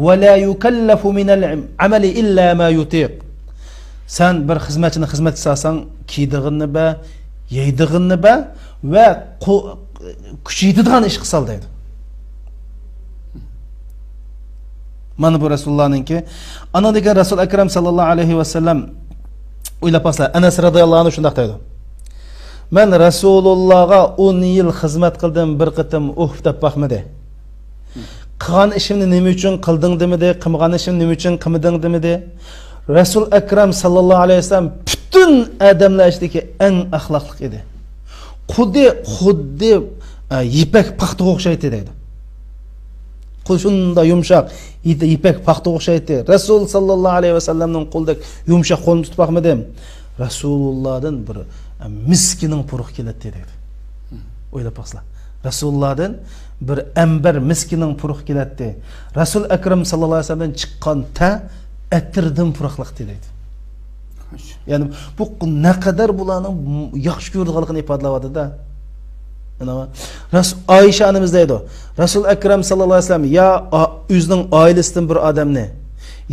ولا يكلف من العمل إلا ما يطيق. سەن بىر خىزمەتچىنى خىزمەتكە سالساڭ، كىيىدىغىنىنى بەر، يەيدىغىنىنى بەر ۋە قو-، كۈچى يېتىدىغان ئىشقا سال دەيدۇ. مانا بۇ رەسۇلۇللانىڭكى. ئانىڭدىن كېيىن رەسۇل ئەكرەم ساللاللاھۇ ئەلەيھى ۋەسەللەم، ئويلاپ باقسا، ئەنەس رەزىياللاھۇ ئەنھۇ شۇنداق دەيدۇ: مەن رەسۇلۇللاغا ئون يىل خىزمەت قىلدىم، بىر قېتىم ئۇھ دەپ باقمىدى. قىلغان ئىشىمنى نېمە ئۈچۈن قىلدىڭ دېمىدى، قىلمىغان ئىشىمنى نېمە ئۈچۈن قىلمىدىڭ دېمىدى. رەسۇل ئەكرەم ساللاللاھۇ ئەلەيھى ۋەسەللەم پۈتۈن ئادەملەر ئىچىدىكى ئەڭ ئەخلاقلىق ئىدى. خۇددى، خۇددى، ئە، يىپەك پاختىغا ئوخشايتتى دەيدۇ. قول شۇنداق يۇمشاق، يىت-، يىپەك پاختىغا ئوخشايتتى. رەسۇل ساللاللاھۇ ئەلەيھى ۋەسەللەمنىڭ قولىدەك يۇمشاق قولنى تۇتۇپ باقمىدىم. رەسۇلۇللادىن بىر، ئە، مىسكىنىڭ پۇرىقى كېلەتتى دەيدۇ. ئويلاپ باقسىلا. رەسۇلۇللادىن بىر ئەمبەر مىسكىنىڭ پۇرىقى كېلەتتى. رەسۇل ئەكرەم ساللاللاھۇ ئەلەيھى ۋەسەللەمدىن چىققان تەر ئەتىردىن پۇراقلىقتى دەيدۇ. خوش. يەنى بۇ نەقەدەر بۇلارنىڭ ياخشى كۆرىدىغانلىقىنى ئىپادىلەۋاتىدۇ-دە. ئەنە، رەس-، ئائىشە ئانىمىز دەيدۇ، رەسۇل ئەكرەم ساللاللاھۇ ئەلەيھى ۋەسەللەم يا ئا-، ئۆزىنىڭ ئائىلىسىدىن بىر ئادەمنى،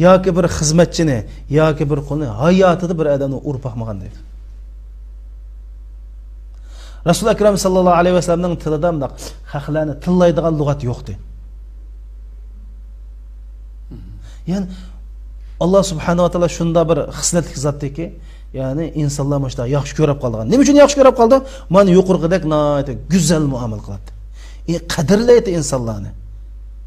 ياكى بىر خىزمەتچىنى، ياكى بىر قۇلنى ھاياتىدا بىر ئادەمنى ئۇرۇپ باقمىغان دەيدۇ. رەسۇل ئەكرەم ساللاللاھۇ ئەلەيھى ۋەسەللەمنىڭ تىلىدا مۇنداق خەقلەرنى تىللايدىغان لۇغەت يوقتى. يەنى، ئاللا سۇبھانەھۇ ۋە تائالا شۇنداق بىر خىسلەتلىك زاتتىكى، يەنى ئىنسانلار مۇشۇنداق ياخشى كۆرۈپ قالىدىغان. نېمە ئۈچۈن ياخشى كۆرۈپ قالىدۇ؟ مانا يۇقىرىقىدەك ناھايىتى گۈزەل مۇئامىلە قىلاتتى. ئى، قەدىرلەيتتى ئىنسانلارنى.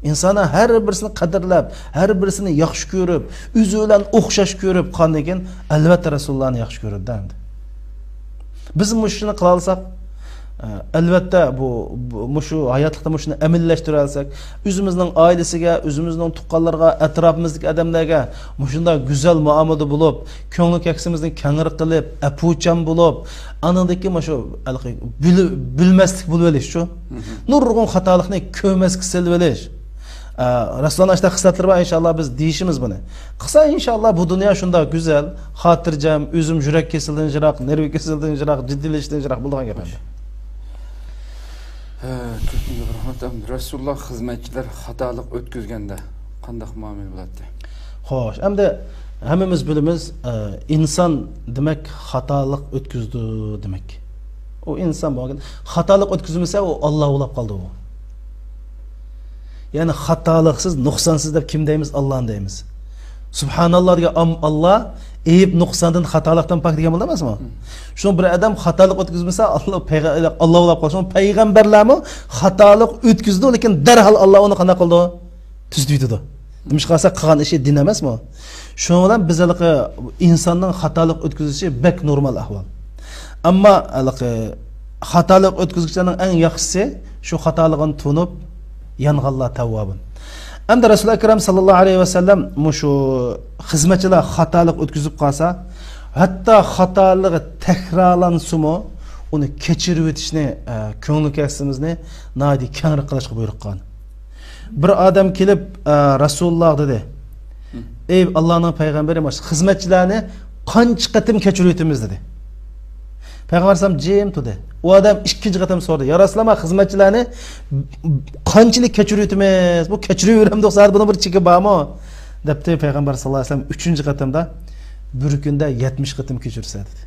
ئىنسانلار ھەر بىرسىنى قەدىرلەپ، ھەر بىرسىنى ياخشى كۆرۈپ، ئۆزى بىلەن ئوخشاش كۆرۈپ قالغاندىن كېيىن، ئەلۋەتتە، رەسۇلۇللانى ياخشى كۆرىدۇ ئەمدى. بىز مۇشۇنى قىلالىساق، ئە، ئەلۋەتتە، بۇ، بۇ، مۇشۇ ھاياتلىقتا مۇشۇنى ئەمەلىيلەشتۈرەلىسەك، ئۆزىمىزنىڭ ئائىلىسىگە، ئۆزىمىزنىڭ تۇغقانلىرىغا، ئەتراپىمىزدىكى ئادەملەرگە مۇشۇنداق گۈزەل مۇئامىلىدە بولۇپ، كۆڭۈل كەكسىمىزنى كەڭرى قىلىپ، ئەپۇچان بولۇپ، ئانىڭدىن كېيىن مۇشۇ ھېلىقى بىل-، بىلمەسلىك بولۇۋېلىشچۇ. نۇرغۇن خاتالىقنى كۆرمەسكە سېلىۋېلىش. ئە، رەسۇلۇللانىڭ ئاشۇنداق خىسلەتلىرى بار، ئىنشاللا بىز دېيىشىمىز بۇنى. قىلسا، ئىنشاللا بۇ دۇنيا شۇنداق گۈزەل، خاتىرجەم، ئۆزۈم يۈرەك كېسىلىدىن يىراق، نېرۋا كېسىلىدىن يىراق، جىددىيلىشىشتىن يىراق بولىدىغان گەپ ئەمدى. ھە، كۆپتىن كۆپ رەھمەت. ئەمدى رەسۇلۇللا خىزمەتچىلەر خاتالىق ئۆتكۈزگەندە قانداق مۇئامىلە بولاتتى؟ خوش، ئەمدى ھەممىمىز بىلىمىز، ئە، ئىنسان دېمەك خاتالىق ئۆتكۈزىدۇ دېمەك. ئۇ ئىنسان بولغان خاتالىق ئۆتكۈزمىسە، ئۇ ئاللا بولاپ قالىدۇ ئۇ. يەنى خاتالىقسىز، نۇقسانسىز دەپ كىم دەيمىز؟ ئاللانى دەيمىز. سۇبھاناللا دېگەن ئام-، ئاللا ئەيىب نۇقساندىن، خاتالىقتىن پاك دېگەن بولدى ئەمەسمۇ؟ شۇڭا بىر ئادەم خاتالىق ئۆتكۈزمىسە، ئاللا پەيغە-، ئاللا بولاپ قالسۇن. پەيغەمبەرلەرمۇ خاتالىق ئۆتكۈزىدۇ، لېكىن دەرھال ئاللا ئۇنى قانداق قىلىدۇ؟ تۈزىتىۋېتىدۇ. نېمىشقا دېسە، قىلغان ئىشى دىن ئەمەسمۇ؟ شۇنىڭ بىلەن بىز ھېلىقى ئىنساننىڭ خاتالىق ئۆتكۈزۈشى بەك نورمال ئەھۋال. ئەمما ھېلىقى خاتالىق ئۆتكۈزگۈچىلەرنىڭ ئەڭ ياخشىسى شۇ خاتالىقىنى تونۇپ، يانغانلار تەۋۋابۇن. ئەمدى رەسۇل ئەكرەم ساللاللاھۇ ئەلەيھى ۋەسەللەم مۇشۇ خىزمەتچىلەر خاتالىق ئۆتكۈزۈپ قالسا، ھەتتا خاتالىقى تەكرارلانسىمۇ، ئۇنى كەچۈرۈۋېتىشنى، ئە، كۆڭۈل كەكسىمىزنى ناھايىتى كەڭرى قىلىشقا بۇيرۇق قىلغان. بىر ئادەم كېلىپ، ئە، رەسۇلۇللاغا دېدى، ئەي ئاللانىڭ پەيغەمبىرى، مانا خىزمەتچىلەرنى قانچە قېتىم كەچۈرۈۋېتىمىز دېدى. پەيغەمبەر ئەلەيھىسسالام جىم تۇردى. ئۇ ئادەم ئىككىنچى قېتىم سورىدى، يا رەسۇلاللا، خىزمەتچىلەرنى قانچىلىك كەچۈرۈۋېتىمىز؟ بۇ كەچۈرۈۋېرەمدۇق زادى، بۇنىڭ بىر چېكى بارمۇ؟ دەپتۇ پەيغەمبەر ساللاللاھۇ ئەلەيھى ۋەسەللەم ئۈچىنچى قېتىمدا، بىر كۈندە يەتمىش قېتىم كەچۈرسە دېدى.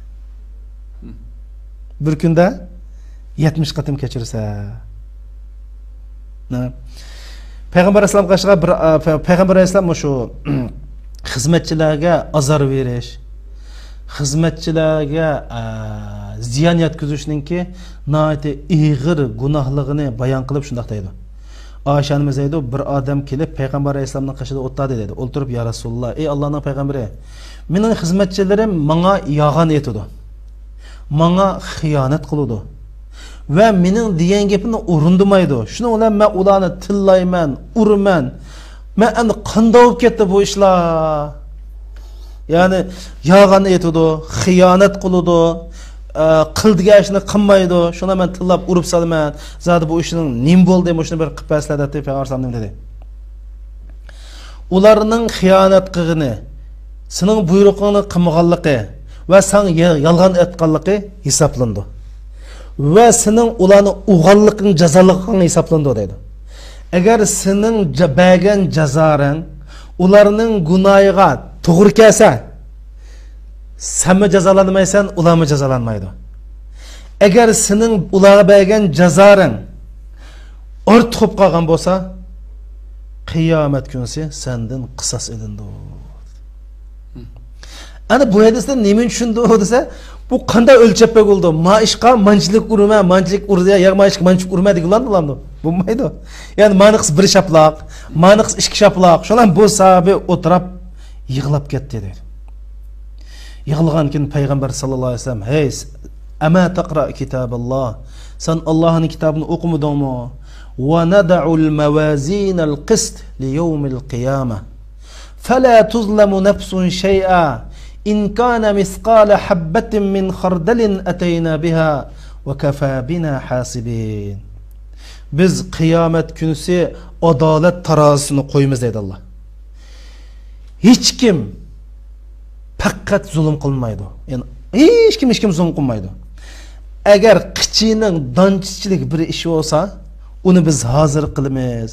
بىر كۈندە يەتمىش قېتىم كەچۈرسە. نە؟ پەيغەمبەر ئەلەيھىسسالام قارىشىغا بىر، ئە، پە-، پەيغەمبەر ئەلەيھىسسالام مۇشۇ خىزمەتچىلەرگە ئازار بېرىش، خىزمەتچىلەرگە، ئە، زىيان يەتكۈزۈشنىڭكى ناھايىتى ئېغىر گۇناھلىقىنى بايان قىلىپ شۇنداق دەيدۇ. ئائىشە ئانىمىز دەيدۇ، بىر ئادەم كېلىپ پەيغەمبەر ئەلەيھىسسالامنىڭ قېشىدا ئولتۇردى دەيدۇ. ئولتۇرۇپ، يا رەسۇلاللا، ئەي ئاللانىڭ پەيغەمبىرى، مېنىڭ خىزمەتچىلىرىم ماڭا يالغان ئېيتىدۇ. ماڭا خىيانەت قىلىدۇ ۋە مېنىڭ دېگەن گېپىمنى ئورۇندىمايدۇ. شۇنىڭ بىلەن مەن ئۇلارنى تىللايمەن، ئۇرىمەن. مەن ئەمدى قانداق بولۇپ كەتتى بۇ ئىشلار؟ يەنى يالغان ئېيتىدۇ، خىيانەت قىلىدۇ، ئە، قىل دېگەن ئىشنى قىلمايدۇ. شۇڭا مەن تىللاپ ئۇرۇپ سالىمەن. زادى بۇ ئىشنىڭ نېمە بولدى؟ مۇشۇنى بىر قىلىپ بەرسىلە دەپ پەيغەمبەر ئەلەيھىسسالام نېمە دېدى؟ ئۇلارنىڭ خىيانەت قىلغىنى، سېنىڭ بۇيرۇقۇڭنى قىلمىغانلىقى ۋە ساڭا يا-، يالغان ئېيتقانلىقى ھېسابلىنىدۇ. ۋە سېنىڭ ئۇلارنى ئۇرغانلىقىڭ جازالىقىڭ ھېسابلىنىدۇ دەيدۇ. ئەگەر سېنىڭ جا-، بەرگەن جازاڭ ئۇلارنىڭ گۇناھىغا توغرا كەلسە، سەنمۇ جازالانمايسەن، ئۇلارمۇ جازالانمايدۇ. ئەگەر سېنىڭ ئۇلارغا بەرگەن جازاڭ ئارتۇق بولۇپ قالغان بولسا، قىيامەت كۈنىسى سەندىن قىساس ئېلىنىدۇ. ئەنە بۇ ھەدىستىن نېمىنى چۈشىنىدۇ دېسە، بۇ قانداق ئۆلچەپ بولىدۇ؟ ما ئىشقا مانچىلىك ئۇرىمەن، مانچىلىك ئۇردى، يا ما ئىشقا مانچىلىك ئۇرىمەن دېگىلەر بولامدۇ؟ بولمايدۇ. يەنى مانىقىسى بىر شاپلاق، مانىقىسى ئىككى شاپلاق، شۇلار بۇ ساھابى ئولتۇراپ يىغلاپ كەتتى دەيدۇ. يىغلىغان كېيىن پەيغەمبەر ساللاللاھۇ ئەلەيھى ۋەسەللەم، ھەي، ئەمە تەقرا كىتاباللا، سەن ئاللاھنىڭ كىتابىنى ئوقۇمىدىڭمۇ؟ ونضع الموازين القسط ليوم القيامة فلا تظلم نفس شيئا إن كان مثقال حبة من خردل أتينا بها وكفى بنا حاسبين. بىز قىيامەت كۈنىسى ئادالەت تارازىسىنى قويىمىز دەيدۇ ئاللا. ھېچكىم پەقەت زۇلۇم قىلمايدۇ. يەنى ھېچكىم، ھېچكىم زۇلۇم قىلمايدۇ. ئەگەر قىچىنىڭ دانچىچىلىك بىر ئىشى بولسا، ئۇنى بىز ھازىر قىلىمىز.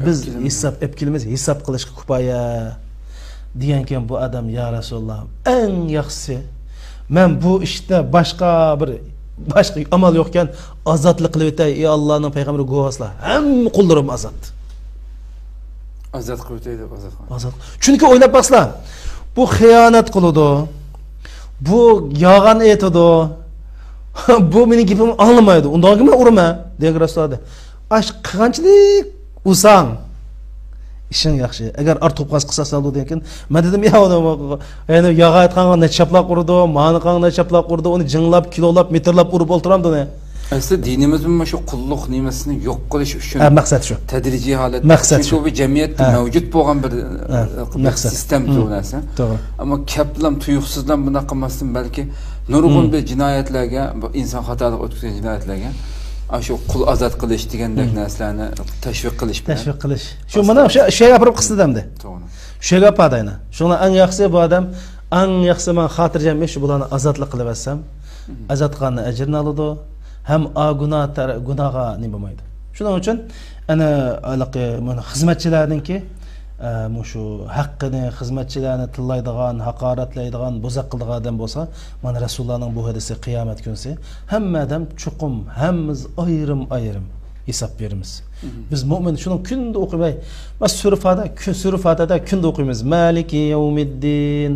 بىز ئەپ كېلىمىز. ھېساب ئەپ كېلىمىز، ھېساب قىلىشقا كۇپايە. دېگەنكەن بۇ ئادەم، يا رەسۇلاللا، ئەڭ ياخشىسى، مەن بۇ ئىشتا باشقا بىر، باشقا ئامال يوقكەن، ئازادلىق قىلىۋېتەي، ئى ئاللانىڭ پەيغەمبىرى گۇۋاھسىلەر، ھەممە قۇللىرىم ئازاد. ئازاد قىلىۋېتەي دەپ ئازاد قىلغان. ئازاد. چۈنكى ئويلاپ باقسىلا، بۇ خىيانەت قىلىدۇ، بۇ يالغان ئېيتىدۇ، بۇ مېنىڭ گېپىمنى ئاڭلىمايدۇ، ئۇنداق مەن ئۇرىمەن دېگەن رەسۇلاللا. ئاش قىلغانچىلىك ئۇرساڭ، ئىشىڭ ياخشى. ئەگەر ئارتۇق قالسا قىساس ئالىدۇ دېگەن، مەن دېدىم، يا ئۇنى، يەنە ياغا ئېيتقانغا نەچچە شاپلاق ئۇرىدۇ، مانى قىلغانغا نەچچە شاپلاق ئۇرىدۇ، ئۇنى جىڭلاپ، كىلولاپ، مېتىرلاپ ئۇرۇپ ئولتۇرامدۇ ئۇنى؟ ئەسلى دىنىمىزمۇ مۇشۇ قۇللۇق نېمىسىنى يوق قىلىش ئۈچۈن ھە، مەقسەت شۇ. تەدرىجىي ھالەتتە. مەقسەت شۇ. چۈنكى ئۇ بىر جەمئىيەتتە ھە. مەۋجۇت بولغان بىر، ھە، ئە، بىر مەقسەت. سىستېما مم. بۇ نەرسە. توغرا. ئەمما كەپلەم تۇيۇقسىزلام بۇنداق قىلماستىن بەلكى نۇرغۇن مم. بىر جىنايەتلەرگە، بۇ ئىنسان خاتالىق ئۆتكۈزگەن جىنايەتلەرگە، ئاشۇ قۇل ئازاد قىلىش دېگەندەك مم. نەرسىلەرنى تەشۋىق قىلىش بىلەن. تەشۋىق قىلىش. شۇ مانا شۇ، شۇ يەرگە ئاپىرىپ قىلسىدە ئەمدى. توغرا. شۇ يەرگە ئاپاردى ئەينەن. شۇڭا ئەڭ ياخشىسى بۇ ئادەم، ئەڭ ياخشىسى ماڭا خاتىرجەم ئىش، بۇلارنى ئازادلىق قىلىۋەتسەم، مم. ئازاد قىلغاننىڭ ئەجرىنى ئالىدۇ، ھەم ئا گۇناھ تەر-، گۇناھغا نېمە بولمايدۇ. شۇنىڭ ئۈچۈن ئەنە ھېلىقى مانا خىزمەتچىلەرنىڭكى، ئە، مۇشۇ ھەققىنى، خىزمەتچىلەرنى تىللايدىغان، ھاقارەتلەيدىغان، بوزەك قىلىدىغان ئادەم بولسا، مانا رەسۇلۇللانىڭ بۇ ھەدىسى قىيامەت كۈنىسى ھەممە ئادەم چوقۇم ھەممىمىز ئايرىم-ئايرىم ھېساب بېرىمىز. مم. بىز مۆمىن شۇنىڭ كۈندە ئوقۇيمەن. مەن سۈرە فاتىھە، كۈ-، سۈرە فاتىھەدە كۈندە ئوقۇيمىز. مالىكى يەۋمىددىن.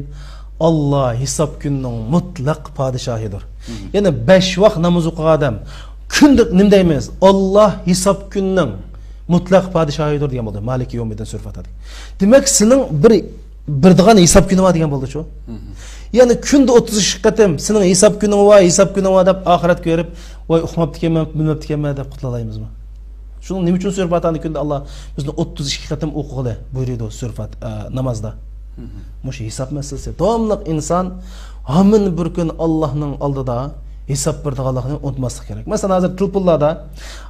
ئاللا ھېساب كۈنىنىڭ مۇتلەق پادىشاھىدۇر. مم. يەنى بەش ۋاق ناماز ئوقۇغان ئادەم كۈندە نېمە دەيمىز؟ ئاللا ھېساب كۈنىنىڭ مۇتلەق پادىشاھىدۇر دېگەن بولدى. مالىكى يەۋمىددىن سۈرە فاتىھەدە. دېمەك، سېنىڭ بىر بېرىدىغان ھېساب كۈنى بار دېگەن بولدىچۇ؟ مم. يەنى كۈندە ئوتتۇز ئىككى قېتىم سېنىڭ ھېساب كۈنۈڭ بار، ھېساب كۈنۈڭ بار دەپ ئاخىرەتكە بېرىپ، ۋاي، ئۇقماپتىكەنمەن، بىلمەپتىكەنمەن دەپ قۇتۇلالايمىزمۇ؟ شۇنىڭ نېمە ئۈچۈن سۈرە فاتىھەنى كۈندە ئاللا بىزنى ئوتتۇز ئىككى قېتىم ئوقۇغىلى بۇيرۇيدۇ سۈرە فات-، ئە، نامازدا؟ مم. مۇشۇ ھېساب مەسىلىسى. داۋاملىق ئىنسان ھامان بىر كۈن ئاللانىڭ ئالدىدا ھېساب بېرىدىغانلىقىنى ئۇنتۇماسلىق كېرەك. مەسىلەن، ھازىر تېلېفونلاردا،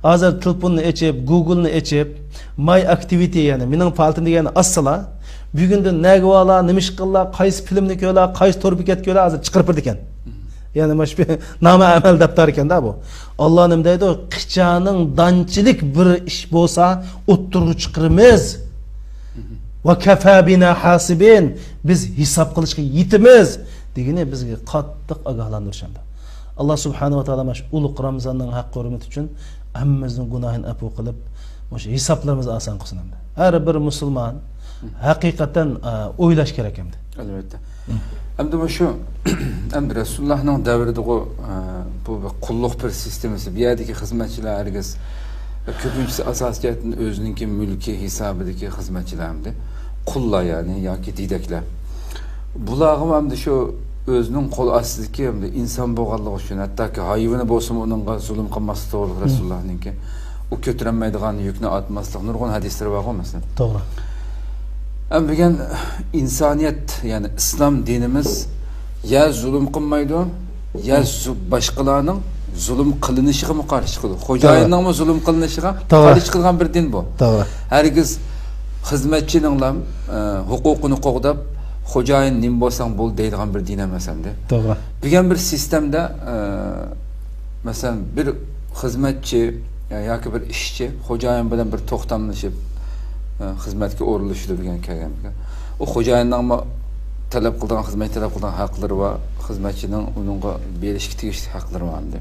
ھازىر تېلېفوننى ئېچىپ، گۇگلنى ئېچىپ، ماي ئاكتىۋىتى، يەنى مېنىڭ پائالىيىتىم دېگەننى ئاچسىلا، بۈگۈندە نەگە بارلا، نېمە ئىش قىللا، قايسى فىلىمنى كۆرلا، قايسى تور بېكەتكە كۆرلا، ھازىر چىقىرىپ بېرىدىكەن. يەنى مانا شۇ نامە ئەمەل دەپتەر ئىكەن-دە بۇ. ئاللا نېمە دەيدۇ؟ قىچانىڭ دانچىلىك بىر ئىش بولسا، ئوتتۇرىغا چىقىرىمىز. ۋە كەفا بىنا ھاسىبىن. بىز ھېساب قىلىشقا يېتىمىز. دېگىنى بىزگە قاتتىق ئاگاھلاندۇرۇش ئەمدى. ئاللا سۇبھانەھۇ ۋە تائالا مانا شۇ ئۇلۇغ رامىزاننىڭ ھەققى ھۆرمىتى ئۈچۈن ھەممىمىزنىڭ گۇناھىنى ئەپۇ قىلىپ، مۇشۇ ھېسابلىرىمىزنى ئاسان قىلسۇن ئەمدى. ھەر بىر مۇسۇلمان ھەقىقەتەن، ئە، ئويلاش كېرەك ئەمدى. ئەلۋەتتە. مم. ئەمدى مۇشۇ، ئەمدى رەسۇلۇللاھنىڭ دەۋرىدىغۇ، ئە، بۇ بىر قۇللۇق بىر سىستېمىسى. بۇ يەردىكى خىزمەتچىلەر ھەرگىز، كۆپىنچىسى ئاساسىي جەھەتتىن ئۆزىنىڭكى مۈلكى ھېسابىدىكى خىزمەتچىلەر ئەمدى. قۇللار يەنى ياكى دېدەكلەر. بۇلارغىمۇ ئەمدى شۇ ئۆزىنىڭ قول ئاستىدىكى ئىنسان بولغانلىقى ئۈچۈن، ھەتتاكى ھايۋىنى بولسىمۇ ئۇنىڭغا زۇلۇم قىلماسلىق توغرىلىق رەسۇلۇللانىڭكى، ئۇ كۆتۈرەلمەيدىغان يۈكنى ئارتماسلىق، نۇرغۇن ھەدىسلىرى بارغۇ مەسىلەن. توغرا. ئەم بۈگۈن ئىنسانىيەت، يەنى ئىسلام دىنىمىز يا زۇلۇم قىلمايدۇ، يا زۇ-، باشقىلارنىڭ زۇلۇم قىلىنىشىغىمۇ قارشى چىقىدۇ. توغرا. خوجايىننىڭمۇ زۇلۇم قىلىنىشىغا توغرا. قارشى چىقىدىغان بىر دىن بۇ. توغرا. ھەرگىز خىزمەتچىنىڭلام، ئە، ھوقۇقىنى قوغداپ، خوجايىن نېمە بولساڭ بول دەيدىغان بىر دىن ئەمەس ئەمدى. توغرا. بۈگۈن بىر سىستېمىدا، ئە، مەسىلەن، بىر خىزمەتچى، يا-، ياكى بىر ئىشچى خوجايىن بىلەن بىر توختاملىشىپ، ئە، خىزمەتكە ئورۇنلىشىدۇ بۈگۈن كەلگەن. ئۇ خوجايىننىڭمۇ تەلەپ قىلىدىغان، خىزمەت تەلەپ قىلىدىغان ھەقلىرى بار، خىزمەتچىنىڭ ئۇنىڭغا بېرىشكە تېگىشلىك ھەقلىرى بار ئەمدى.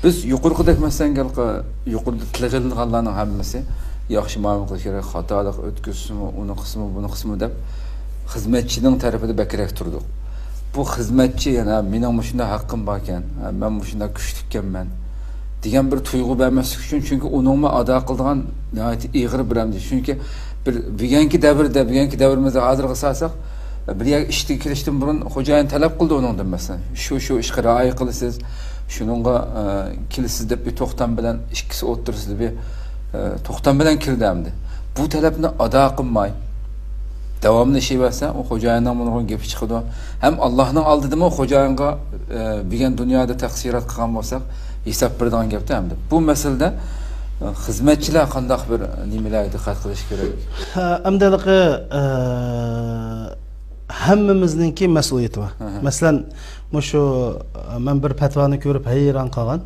بىز يۇقىرىقىدەك، مەسىلەن، ھېلىقى يۇقىرىدا تىلغا ئېلىنغانلارنىڭ ھەممىسى ياخشى مۇئامىلە قىلىش كېرەك، خاتالىق ئۆتكۈزسىمۇ، ئۇنى قىلسىمۇ، بۇنى قىلسىمۇ دەپ خىزمەتچىنىڭ تەرىپىدە بەكرەك تۇردۇق. بۇ خىزمەتچى يەنە مېنىڭ مۇشۇنداق ھەققىم باركەن، ھە، مەن مۇشۇنداق كۈچلۈككەنمەن دېگەن بىر تۇيغۇ بەرمەسلىك ئۈچۈن، چۈنكى ئۇنىڭمۇ ئادا قىلىدىغان ناھايىتى ئېغىر بىر ئەمدى. چۈنكى بىر بۈگۈنكى دەۋردە، بۈگۈنكى دەۋرىمىزدە ھازىرغا سالساق، بىر يەرگە ئىشتىن كېلىشتىن بۇرۇن خوجايىن تەلەپ قىلىدۇ ئۇنىڭدىن، مەسىلەن، شۇ، شۇ ئىشقا رىئايە قىلىسىز، شۇنىڭغا، ئە، كېلىسىز دەپ بىر توختام بىلەن ئىككىسى ئوتتۇرىسىدا بىر، ئە، توختام بىلەن كىردى ئەمدى. بۇ تەلەپنى ئادا قىلماي، داۋاملىشىۋەرسە، ئۇ خوجايىننىڭ بۇنىڭغا گېپى چىقىدۇ. ھەم ئاللاھنىڭ ئالدىدىمۇ خوجايىنغا، ئە، بۈگۈن دۇنيادا تەقسىرات قىلغان بولساق، ھېساب بېرىدىغان گەپتە ئەمدى. بۇ مەسىلىدە، ئە، خىزمەتچىلەر قانداق بىر نېمىلەرگە دىققەت قىلىشى كېرەك؟ ھە، ئەمدى ھېلىقى، ئە، ھەممىمىزنىڭكى مەسئۇلىيىتى بار. ھە، ھە. مەسىلەن، مۇشۇ، ئە، مەن بىر پەتىۋانى كۆرۈپ ھەيران قالغان.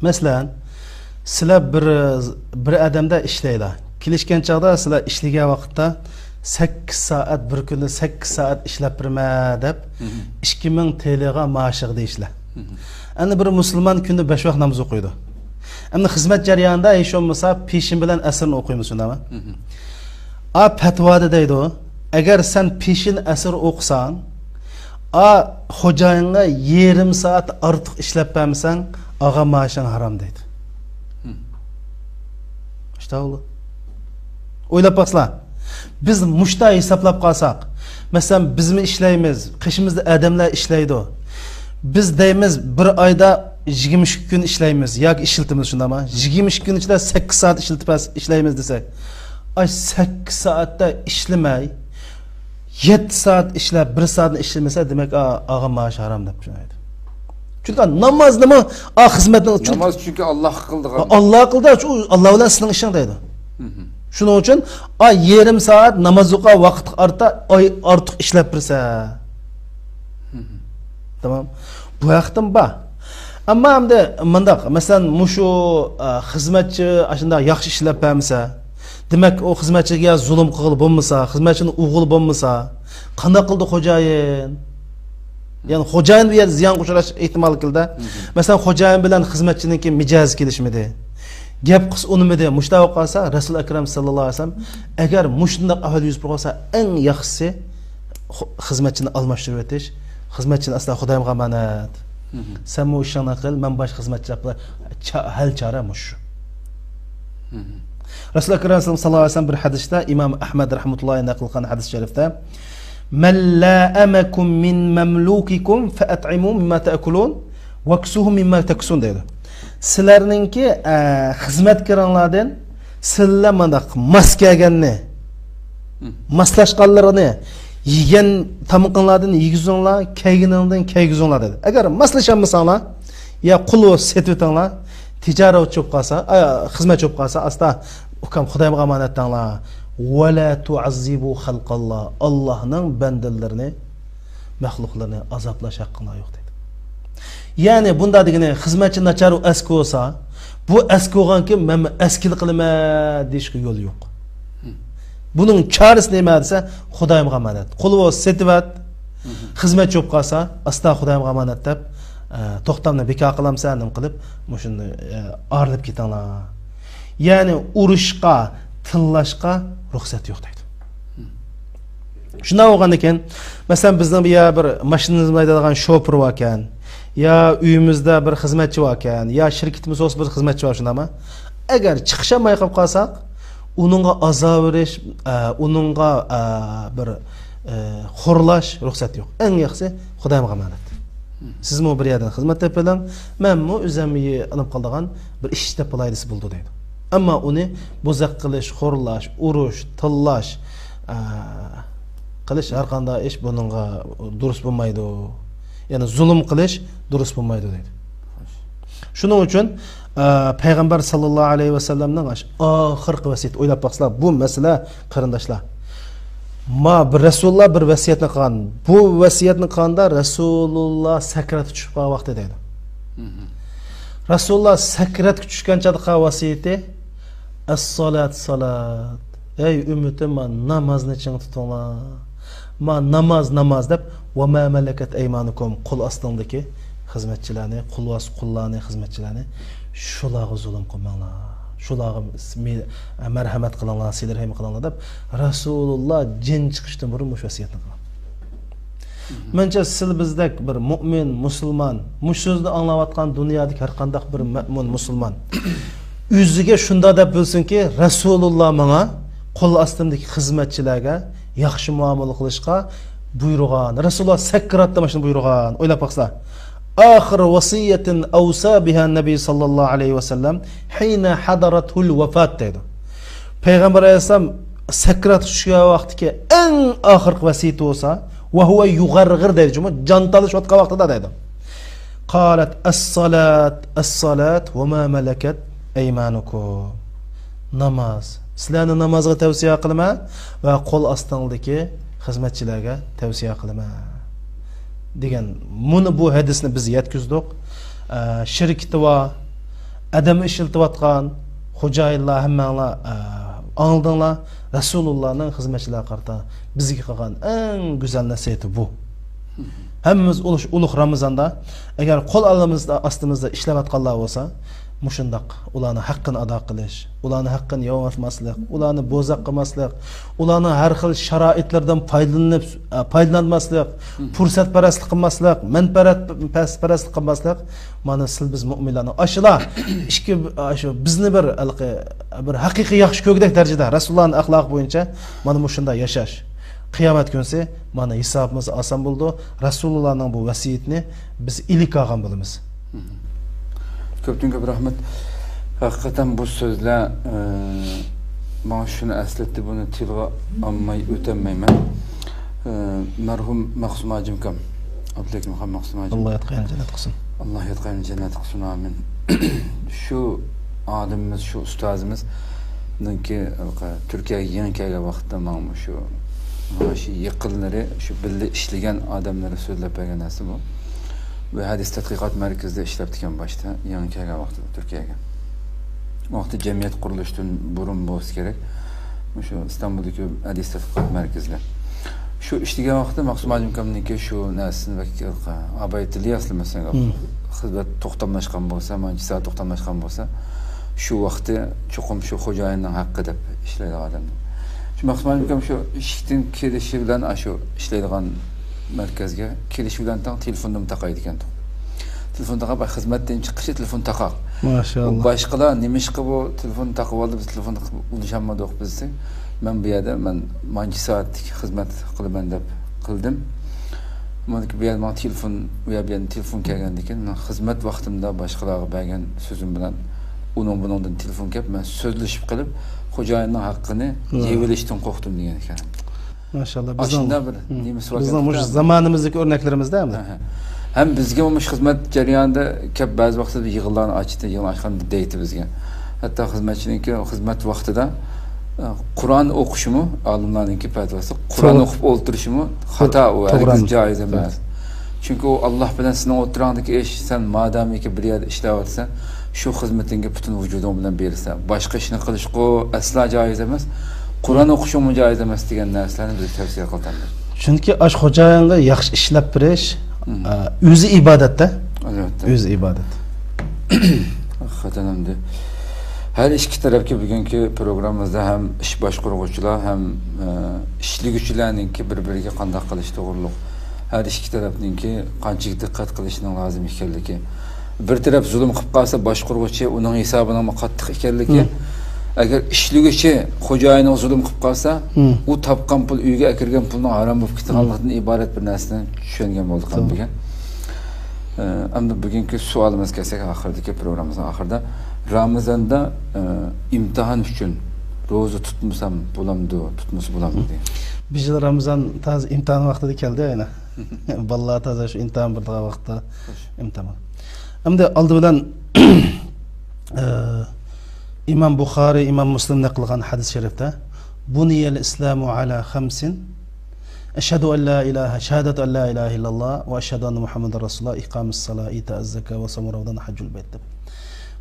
مەسىلەن، سىلەر بىر، بىر ئادەمدە ئىشلەيلا. كېلىشكەن چاغدا سىلەر ئىشلىگەن ۋاقىتتا سەككىز سائەت، بىر كۈندە سەككىز سائەت ئىشلەپ بېرىمەن دەپ، مھم. ئىككى مىڭ تىلغا مائاشىغا دېيىشلە. مھم. ئەمدى بىر مۇسۇلمان كۈندە بەش ۋاق ناماز ئوقۇيدۇ. ئەمدى خىزمەت جەريانىدا ھېچ بولمىسا پېشىن بىلەن ئەسىرنى ئوقۇيمىز، شۇنداقمۇ؟ مھم. ئا پەتىۋادا دەيدۇ، ئەگەر سەن پېشىن ئەسىر ئوقۇساڭ، ئا خوجايىنغا يېرىم سائەت ئارتۇق ئىشلەپ بەرمىسەڭ، ئالغان مائاشىڭ ھارام دەيدۇ. مھم. ئىشتا بولدى. ئويلاپ باقسىلا، بىز مۇشتا ھېسابلاپ قالساق، مەسىلەن، بىزمۇ ئىشلەيمىز، قېشىمىزدا ئادەملەر ئىشلەيدۇ. بىز دەيمىز، بىر ئايدا يىگىرمە ئىككى كۈن ئىشلەيمىز ياكى ئىشلىتىمىز، شۇنداقمۇ؟ يىگىرمە ئىككى كۈن ئىچىدە سەككىز سائەت ئىشلىتىپ، ئىشلەيمىز دېسەك، ئاي، سەككىز سائەتتە ئىشلىمەي، يەتتە سائەت ئىشلەپ، بىر سائەتنى ئىشلىمىسە، دېمەك، ئا-، ئالغان مائاش ھارام دەپ چۈشىنىدۇ. چۈنكى نامازنىمۇ، ئا، خىزمەتنىڭ، چۈنكى ناماز چۈنكى ئاللاھقا قىلىدىغان. ئاللاھقا قىلدى، شۇ ئاللاھ بىلەن سېنىڭ ئىشىڭ دەيدۇ. مھم. شۇنىڭ ئۈچۈن، ئا، يېرىم سائەت ناماز ئوقۇغان ۋاقىتقا ئارتا، ئاي، ئارتۇق ئىشلەپ بېرىسە. مھم. تامام. بۇ ھەقتىن بار. ئەمما ئەمدى مۇنداق، مەسىلەن، مۇشۇ، ئا، خىزمەتچى ئاشۇنداق ياخشى ئىشلەپ بەرمىسە، دېمەك، ئۇ خىزمەتچىگە زۇلۇم قىلغىلى بولمىسا، خىزمەتچىنى ئۇرغىلى بولمىسا، قانداق قىلىدۇ خوجايىن؟ يەنى خوجايىن بۇ يەردە زىيانغا ئۇچراش ئېھتىمالى كېلىدۇ. مھم. مەسىلەن، خوجايىن بىلەن خىزمەتچىنىڭكى مىجەزى كېلىشمىدى. گەپ قىلسا ئۇنىمىدى. مۇشۇنداق بولۇپ قالسا، رەسۇل ئەكرەم ساللاللاھۇ ئەلەيھى ۋەسەللەم، ئەگەر مۇشۇنداق ئەھۋال يۈز بېرىپ قالسا، ئەڭ ياخشىسى خو-، خىزمەتچىنى ئالماشتۇرۇۋېتىش، خىزمەتچىنى ئەسلا خۇدايىمغا ئامانەت. مھم. سەن بۇ ئىشىڭنى قىل، مەن باشقا خىزمەتچىلەر بىلەن چا-، ھەل چارە مۇشۇ. مھم. رەسۇل ئەكرەم ساللاللاھۇ ئەلەيھى ۋەسەللەم بىر ھەدىستە، ئىمام ئەھمەد رەھمەتۇللاھى نەقىل قىلغان ھەدىس شەرىفتە، مەن لائەمەكۇم مىن مەملۇكىكۇم فەئەتئىمۇ مىمما تەئكۇلۇن ۋەكسۇھۇ مىمما تەكسۇن دەيدۇ. سىلەرنىڭكى، ئە، خىزمەتكىرىڭلاردىن سىلەر مانداق ماس كەلگەننى، مم. ماسلاشقانلىرىنى يېگەن تامىقىڭلاردىن يېگۈزۈڭلار، كەيگىنىڭدىن كەيگۈزۈڭلار دەيدۇ. ئەگەر ماسلىشالمىساڭلار، يا قۇل بولۇپ سېتىۋېتىڭلار، تىجارەتچى بولۇپ قالسا، ئا، خىزمەتچى بولۇپ قالسا، ئاستا، ئۇكام، خۇدايىمغا ئامانەت دەڭلار. ۋەلا تۇئەززىبۇ خەلقاللا. ئاللانىڭ بەندىلىرىنى، مەخلۇقلىرىنى ئازابلاش ھەققىڭلار يوق دەيدۇ. يەنى بۇندا دېگىنى، خىزمەتچى ناچار، ئۇ ئەسكى بولسا، بۇ ئەسكى بولغانكىن مەنمۇ ئەسكىلا قىلىمەن دېيىشكە يول يوق. مم. بۇنىڭ چارىسى نېمە دېسە، خۇدايىمغا ئامانەت. قۇل بولسا سېتىۋەت، مم. خىزمەتچى بولۇپ قالسا، ئاستا خۇدايىمغا ئامانەت دەپ، ئە، توختامنى بىكار قىلامسەن، نېمە قىلىپ، مۇشۇنى، ئە، ئارىلىپ كېتىڭلار. يەنى ئۇرۇشقا، تىللاشقا رۇخسەت يوق دەيدۇ. مم. شۇنداق بولغاندىكىن، مەسىلەن، بىزنىڭ بۇ يەر بىر ماشىنىمىزنى ھەيدەيدىغان شوپۇر باركەن، يا ئۆيىمىزدە بىر خىزمەتچى باركەن، يا شىركىتىمىز بولسا بىر خىزمەتچى بار، شۇنداقمۇ؟ ئەگەر چىقىشالماي قېلىپ قالساق، ئۇنىڭغا ئازار بېرىش، ئە، ئۇنىڭغا، ئە، بىر ئە، خورلاش رۇخسەت يوق. ئەڭ ياخشىسى خۇدايىمغا ئامانەت. سىزمۇ بىر يەردىن خىزمەت تېپىۋېلىڭ، مەنمۇ ئۆزۈمگە ئېلىپ قالىدىغان بىر ئىش تېپىپ ئالاي دېسە بولىدۇ دەيدۇ. ئەمما ئۇنى بوزەك قىلىش، خورلاش، ئۇرۇش، تىللاش، ئە، قىلىش ھەر قانداق ئىش بۇنىڭغا دۇرۇس بولمايدۇ. يەنى زۇلۇم قىلىش دۇرۇس بولمايدۇ دەيدۇ. شۇنىڭ ئۈچۈن، ئە، پەيغەمبەر ساللاللاھۇ ئەلەيھى ۋەسەللەمنىڭ ئاش-، ئاخىرقى ۋەسىيىتى، ئويلاپ باقسىلا، بۇ مەسىلە، قېرىنداشلار، ما بىر رەسۇلۇللا بىر ۋەسىيەتنى قىلغان. بۇ ۋەسىيەتنى قىلغاندا رەسۇلۇللا سەكراتقا چۈشۈپ قالغان ۋاقتى دەيدۇ. رەسۇلۇللا سەكراتقا چۈشكەن چاغدا قىلغان ۋەسىيىتى، ئەسسالات سالات. ئەي ئۈممىتىم، ما نامازنى چىڭ تۇتۇڭلار. ما ناماز، ناماز دەپ، ۋە ما مەلەكەت ئەيمانۇكۇم، قول ئاستىڭدىكى خىزمەتچىلەرنى، قۇلۋاس قۇللارنى، خىزمەتچىلەرنى، شۇلارغا زۇلۇم قىلماڭلار. شۇلارغا مەرھەمەت قىلىڭلار، سىلە رەھىم قىلىڭلار دەپ، رەسۇلۇللا جېنى چىقىشتىن بۇرۇن مۇشۇ ۋەسىيەتنى قىلغان. مەنچە سىل بىزدەك بىر مۇئمىن، مۇسۇلمان، مۇشۇ سۆزنى ئاڭلاۋاتقان دۇنيادىكى ھەر قانداق بىر مەمۇن، مۇسۇلمان ئۆزىگە شۇنداق دەپ بىلسۇنكى، رەسۇلۇللا ماڭا قول ئاستىمدىكى خىزمەتچىلەرگە ياخشى مۇئامىلە قىلىشقا بۇيرۇغان. رەسۇلۇللا سەكراتتا مانا شۇنى بۇيرۇغان. ئويلاپ باقسا، «ئاخىر ۋەسىيەتىن ئەۋسا بىھا نەبى ساللاللاھۇ ئەلەيھى ۋەسەللەم ھىينە ھەدەرەتھۇل ۋەفات» دەيدۇ. پەيغەمبەر ئەلەيھىسسالام سەكراتقا چۈشكەن ۋاقتىكى ئەڭ ئاخىرقى ۋەسىيىتى بولسا، «ۋەھۇۋە يۇغەرغىر» دەيدۇ، جۇمۇ جان تالىشىۋاتقان ۋاقتىدا دەيدۇ. قالەت، «ئەسسالات، ئەسسالات، ۋە ما مەلەكەت ئەيمانۇكۇم.» ناماز. سىلەرنى نامازغا تەۋسىيە قىلىمەن ۋە قول ئاستىڭدىكى خىزمەتچىلەرگە تەۋسىيە قىلىمەن. دېگەن، مۇنى، بۇ ھەدىسنى بىز يەتكۈزدۇق. ئە، شىركىتى بار، ئادەم ئىشلىتىۋاتقان خوجايىنلار، ھەممەڭلار، ئە، ئاڭلىدىڭلار. رەسۇلۇللانىڭ خىزمەتچىلەرگە قارىتا بىزگە قىلغان ئەڭ گۈزەل نەسىھەتى بۇ. ھەممىمىز ئۇلۇش-، ئۇلۇغ رامىزاندا، ئەگەر قول ئالدىمىزدا، ئاستىمىزدا ئىشلەۋاتقانلار بولسا، مۇشۇنداق ئۇلارنىڭ ھەققىنى ئادا قىلىش، ئۇلارنىڭ ھەققىنى يەۋاتماسلىق، ئۇلارنى بوزەك قىلماسلىق، ئۇلارنىڭ ھەر خىل شارائىتلىرىدىن پايدىلىنىپ، ئە، پايدىلانماسلىق، پۇرسەتپەرەسلىك قىلماسلىق، مەنپەئەتپەرەسلىك قىلماسلىق. مانا سىل بىز مۆمىنلەرنىڭ ئاشۇلا ئىككى، ئاشۇ بىزنى بىر، ھېلىقى، بىر ھەقىقىي ياخشى كۆرگۈدەك دەرىجىدە رەسۇلۇللانىڭ ئەخلاقى بويىچە مانا مۇشۇنداق ياشاش. قىيامەت كۈنسى مانا ھېسابىمىز ئاسان بولىدۇ. رەسۇلۇللانىڭ بۇ ۋەسىيىتىنى بىز ئىلىك ئالغان بولىمىز. كۆپتىن كۆپ رەھمەت. ھەقىقەتەن بۇ سۆزلەر، ئە، ماڭا شۇنى ئەسلەتتى، بۇنى تىلغا ئالماي ئۆتەلمەيمەن. ئە، مەرھۇم مەخسۇم ھاجىمكام، ئابدۇلھەكىم خان مەخسۇم ھاجىم. ئاللا ياتقان يەرنى جەننەت قىلسۇن. ئاللا ياتقان يەرنى جەننەت قىلسۇن، ئامىن. شۇ ئالىمىمىز، شۇ ئۇستازىمىزنىڭكى تۈركىيەگە يېڭى كەلگەن ۋاقىتتا ماڭا شۇ، مانا شۇ يېقىنلىرى، شۇ بىللە ئىشلىگەن ئادەملىرى سۆزلەپ بەرگەن نەرسە بۇ. بۇ ھەدىس تەتقىقات مەركىزىدە ئىشلەپتىكەن باشتا، يېڭى كەلگەن ۋاقتىدا تۈركىيەگە. ئۇ ۋاقىتتا جەمئىيەت قۇرۇلۇشتىن بۇرۇن بولسا كېرەك. مۇشۇ ئىستانبۇلدىكى ھەدىس تەتقىقات مەركىزىدە. شۇ ئىشلىگەن ۋاقىتتا مەخسۇم ھاجىمكامنىڭكى شۇ نەرسىسىنى بەك ئابايتىلى ئەسلى مەسىلەن، خىزمەت توختاملاشقان بولسا، مانچە سائەت توختاملاشقان بولسا، شۇ ۋاقتى چوقۇم شۇ خوجايىننىڭ ھەققى دەپ ئىشلەيدىغان ئادەم. شۇ مەخسۇم ھاجىمكام شۇ ئىشتىن كېلىشى بىلەن، ئاشۇ ئىشلەيدىغان مەركەزگە كېلىشى بىلەن تەڭ تېلېفوننىمۇ تاقايدىكەن. تېلېفون تاقاپ، خىزمەتتىن چىققىچە تېلېفون تاقاق. ماشائاللا. باشقىلار نېمىشقا بۇ تېلېفون تاقىۋالدى، بىز تېلېفون قىلىپ ئۇلىشالمىدۇق بىز دېسە، مەن بۇ يەردە مەن مانچە سائەتلىك خىزمەت قىلىمەن دەپ قىلدىم. بۇ يەردە ماڭا تېلېفون، بۇ يەردىن تېلېفون كەلگەندىن كېيىن، مەن خىزمەت ۋاقتىمدا باشقىلارغا بەرگەن سۆزۈم بىلەن ئۇنىڭ بۇنىڭدىن تېلېفون كەپ، مەن سۆزلىشىپ قېلىپ، خوجايىننىڭ ھەققىنى يەۋېلىشتىن قورقتۇم دېگەن ئىكەن. ماشائاللا، بىزنىڭ، ئاشۇنداق بىر نېمىسى بار بىزنىڭ مۇشۇ زامانىمىزدىكى ئۆرنەكلىرىمىزدە ئەمدى. ھە، ھە. ھەم بىزگە مۇشۇ خىزمەت جەريانىدا كەپ بەزى ۋاقىتتا يىغىنلارنى ئاچتى، يىغىن ئاچقاندا دەيتتى بىزگە. ھەتتا خىزمەتچىنىڭكى خىزمەت ۋاقتىدا، ئە، قۇرئان ئوقۇشىمۇ، ئالىملارنىڭكى پەتىۋاسى، قۇرئان توغرا. ئوقۇپ ئولتۇرۇشىمۇ خاتا، ئۇ توغرا. ھەرگىز جايىز ئەمەس. توغرا. چۈنكى ئۇ ئاللاھ بىلەن سېنىڭ ئوتتۇراڭدىكى ئىش، سەن مادامىكى بىر يەردە ئىشلەۋاتىسەن، شۇ خىزمىتىڭگە پۈتۈن ۋۇجۇدۇڭ بىلەن بېرىسەن. باشقا ئىشنى قىلىشقۇ ئەسلا جايىز ئەمەس. قۇرئان ئوقۇشۇڭمۇ جايىز ئەمەس دېگەن نەرسىلەرنى بىزگە تەۋسىيە قىلىدىكەن. چۈنكى ئاش خوجايىنغا ياخشى ئىشلەپ بېرىش، مم. ئە، ئۆزى ئىبادەت-تە. ئەلۋەتتە. ئۆزى ئىبادەت. ھەقىقەتەن ئەمدى ھەر ئىككى تەرەپكە بۈگۈنكى پروگراممىمىزدا ھەم ئىش باشقۇرغۇچىلار ھەم، ئە، ئىشلىگۈچىلەرنىڭكى بىر-بىرىگە قانداق قىلىش توغرۇلۇق، ھەر ئىككى تەرەپنىڭكى قانچىلىك دىققەت قىلىشنىڭ لازىم ئىكەنلىكى، بىر تەرەپ زۇلۇم قىلىپ قالسا، باشقۇرغۇچى ئۇنىڭ ھېسابىنىڭمۇ قاتتىق ئىكەنلىكى، مم. ئەگەر ئىشلىگۈچى خوجايىنىغا زۇلۇم قىلىپ قالسا، ھىم. ئۇ تاپقان پۇل، ئۆيگە ئەكىرگەن پۇلنىڭ ھارام بولۇپ كېتىدىغانلىقىدىن ئىبارەت بىر نەرسىنى چۈشەنگەن بولدۇق توغرا. بۈگۈن. ئە، ئەمدى بۈگۈنكى سوئالىمىزغا كەلسەك، ئاخىرىدىكى پروگراممىمىزنىڭ ئاخىرىدا، رامىزاندا، ئە، ئىمتىھان ئۈچۈن روزا تۇتمىسام بولامدۇ، تۇتمىسا بولامدۇ دېگەن. بۇ يىل رامىزان تازا ئىمتىھان ۋاقتىدا كەلدى يەنە. بالىلار تازا شۇ ئىمتىھان بېرىدىغان ۋاقىتتا خوش. ئىمتىھان. ئەمدى ئالدى بىلەن، ئە، ئىمام بۇخارىي، ئىمام مۇسلىم نەقىل قىلغان ھەدىس شەرىفتە، بۇنىيەل ئىسلامۇ ئەلا خەمسىن، ئەشھەدۇ ئەن لا ئىلاھە، شاھادەتۇ ئەن لا ئىلاھە ئىللاللا ۋە ئەشھەدۇ ئەننە مۇھەممەدەن رەسۇلۇللا، ئىقامىس سالا، ئىتائىز زاكا ۋە سومۇ رامىزان، ھەججۇل بەيت دەپ.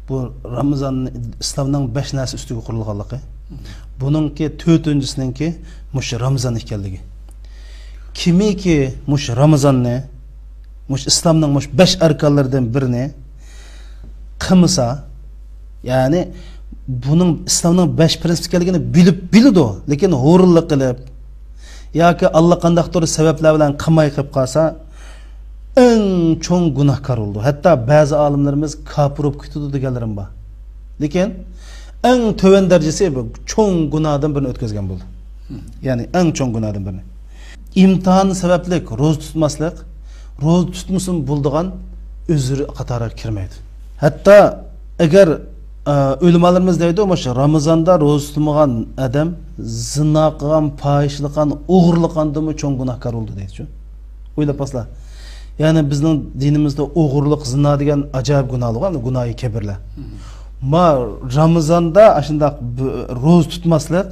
بۇ رامىزان ئىسلامنىڭ بەش نەرسە ئۈستىگە قۇرۇلغانلىقى. بۇنىڭكى تۆتىنچىسىنىڭكى مۇشۇ رامىزان ئىكەنلىكى. كىمكى مۇشۇ رامىزاننى، مۇشۇ ئىسلامنىڭ مۇشۇ بەش ئەركانلىرىدىن بىرىنى قىلمىسا، يەنى بۇنىڭ ئىسلامنىڭ بەش پىرىنسىپ ئىكەنلىكىنى بىلىپ، بىلىدۇ، لېكىن ھۇرۇنلۇق قىلىپ ياكى ئاللىقانداقتۇر سەۋەبلەر بىلەن قىلماي قېلىپ قالسا، ئەڭ چوڭ گۇناھكار بولىدۇ. ھەتتا بەزى ئالىملىرىمىز كاپىر بولۇپ كېتىدۇ دېگەنلىرىم بار. لېكىن ئەڭ تۆۋەن دەرىجىسى بۇ چوڭ گۇناھدىن بىرنى ئۆتكۈزگەن بولىدۇ. يەنى ئەڭ چوڭ گۇناھدىن بىرنى. ئىمتىھان سەۋەبلىك روزا تۇتماسلىق، روزا تۇتمىسىمۇ بولىدىغان ئۆزرى قاتارىغا كىرمەيدۇ. ھەتتا ئەگەر، ئە، ئۆلىمالىرىمىز دەيدۇ، مۇشۇ رامىزاندا روزا تۇتمىغان ئادەم زىنا قىلغان، پاھىشىلىق قىلغان، ئوغرىلىق قىلغاندىنمۇ چوڭ گۇناھكار بولىدۇ دەيدۇ. ئويلاپ باقسىلا. يەنى بىزنىڭ دىنىمىزدا ئوغرىلىق، زىنا دېگەن ئاجايىپ گۇناھلار بار، گۇناھى كەبىرلەر. ما رامىزاندا ئاشۇنداق بۇ روزا تۇتماسلىق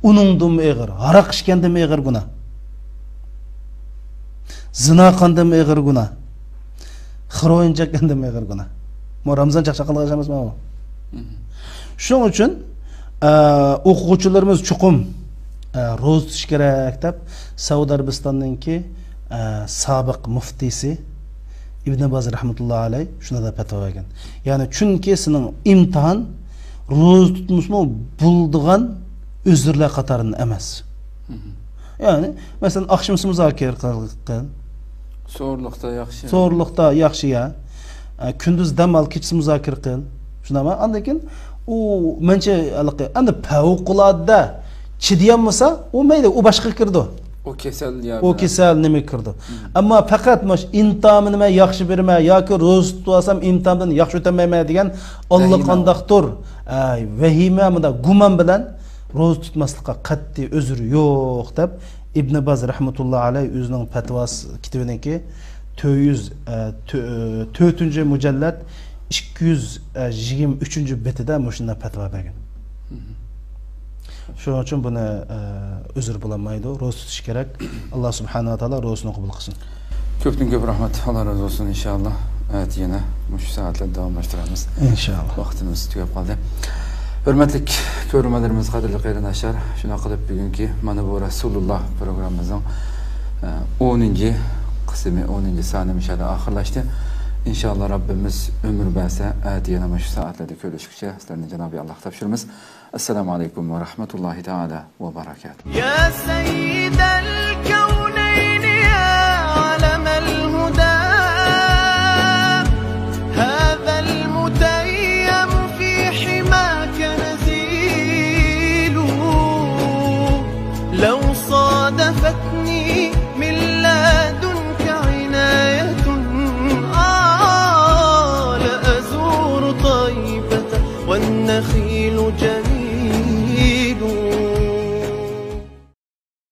ئۇنىڭدىنمۇ ئېغىر، ھاراق ئىچكەندىنمۇ ئېغىر گۇناھ. زىنا قىلغاندىنمۇ ئېغىر گۇناھ. خېروئىن چەككەندىنمۇ ئېغىر گۇناھ. ما رامىزان چاقچاق قىلغان ئىش ئەمەسمۇ بۇ؟ شۇنىڭ ئۈچۈن، ئە، ئوقۇغۇچىلىرىمىز چوقۇم، ئە، روزا تۇتۇش كېرەك دەپ، سەئۇدى ئەرەبىستاننىڭكى، ئە، سابىق مۇفتىسى ئىبن باز رەھمەتۇللا ئەلەي شۇنداق دەپ پەتىۋا بەرگەن. يەنى، چۈنكى سېنىڭ ئىمتىھان روزا تۇتمىسىمۇ بولىدىغان ئۆزرلەر قاتارىدىن ئەمەس. يەنى، مەسىلەن، ئاخشىمىسى مۇزاكىرە قىل، قىل. سورۇنلۇقتا ياخشى. سورۇنلۇقتا ياخشى، يا. ئە، كۈندۈز دەم ئال، كېچىسى مۇزاكىرە قىل. شۇنداقمۇ؟ ئاندىن كېيىن ئۇ مەنچە ھېلىقى، ئەمدى پەۋقۇلئاددە چىدىيالمىسا، ئۇ مەيلى، ئۇ باشقا كىرىدۇ. ئۇ كېسەل يا ئۇ بىلەن. كېسەل نېمە كىرىدۇ. ئەمما پەقەت مۇش ئىمتىھاننى مەن ياخشى بېرىمەن ياكى روزا تۇتۇۋالسام ئىمتىھاندىن ياخشى ئۆتەلمەيمەن دېگەن ۋەھىمە. ئاللىقانداقتۇر، ئە، ۋەھىمە، مۇنداق گۇمان بىلەن روزا تۇتماسلىققا قەتئىي ئۆزرى يوق دەپ، ئىبن باز رەھمەتۇللا ئەلەي ئۆزىنىڭ پەتىۋاسى كىتابىنىڭكى تۆت يۈز، ئە، تۆ-، تۆتىنچى مۇجەللەت ئىككى يۈز يىگىرمە ئۈچىنچى بېتىدە مۇشۇنداق پەتىۋا بەرگەن. شۇنىڭ ئۈچۈن بۇنى، ئە، ئۆزرى بولالمايدۇ. روزا تۇتۇش كېرەك. ئاللا سۇبھانەھۇ ۋە تائالا روزىسىنى قوبۇل قىلسۇن. كۆپتىن كۆپ رەھمەت. ئاللا رازى بولسۇن ئىنشائاللا. ئەتە يەنە مۇشۇ سائەتلەردە داۋاملاشتۇرىمىز. ئىنشائاللا. ۋاقتىمىز تۈگەپ قالدى. ھۆرمەتلىك كۆرۈرمەنلىرىمىز، قەدىرلىك قېرىنداشلار، شۇنداق قىلىپ بۈگۈنكى مانا بۇ رەسۇلۇللا پروگراممىمىزنىڭ، ئە، ئونىنچى قىسمى، ئونىنچى سانى مۇشۇ يەردە ئاخىرلاشتى. ئىنشائاللا رەببىمىز ئۆمۈر بەرسە، ئەتە يەنە مۇشۇ سائەتلەردە كۆرۈشكۈچە سىلەرنى جانابى ئاللاغا تاپشۇرىمىز. ئەسسالامۇ ئەلەيكۇم ۋە رەھمەتۇللاھى تائالا ۋە بەرەكاتۇھ. يا سيد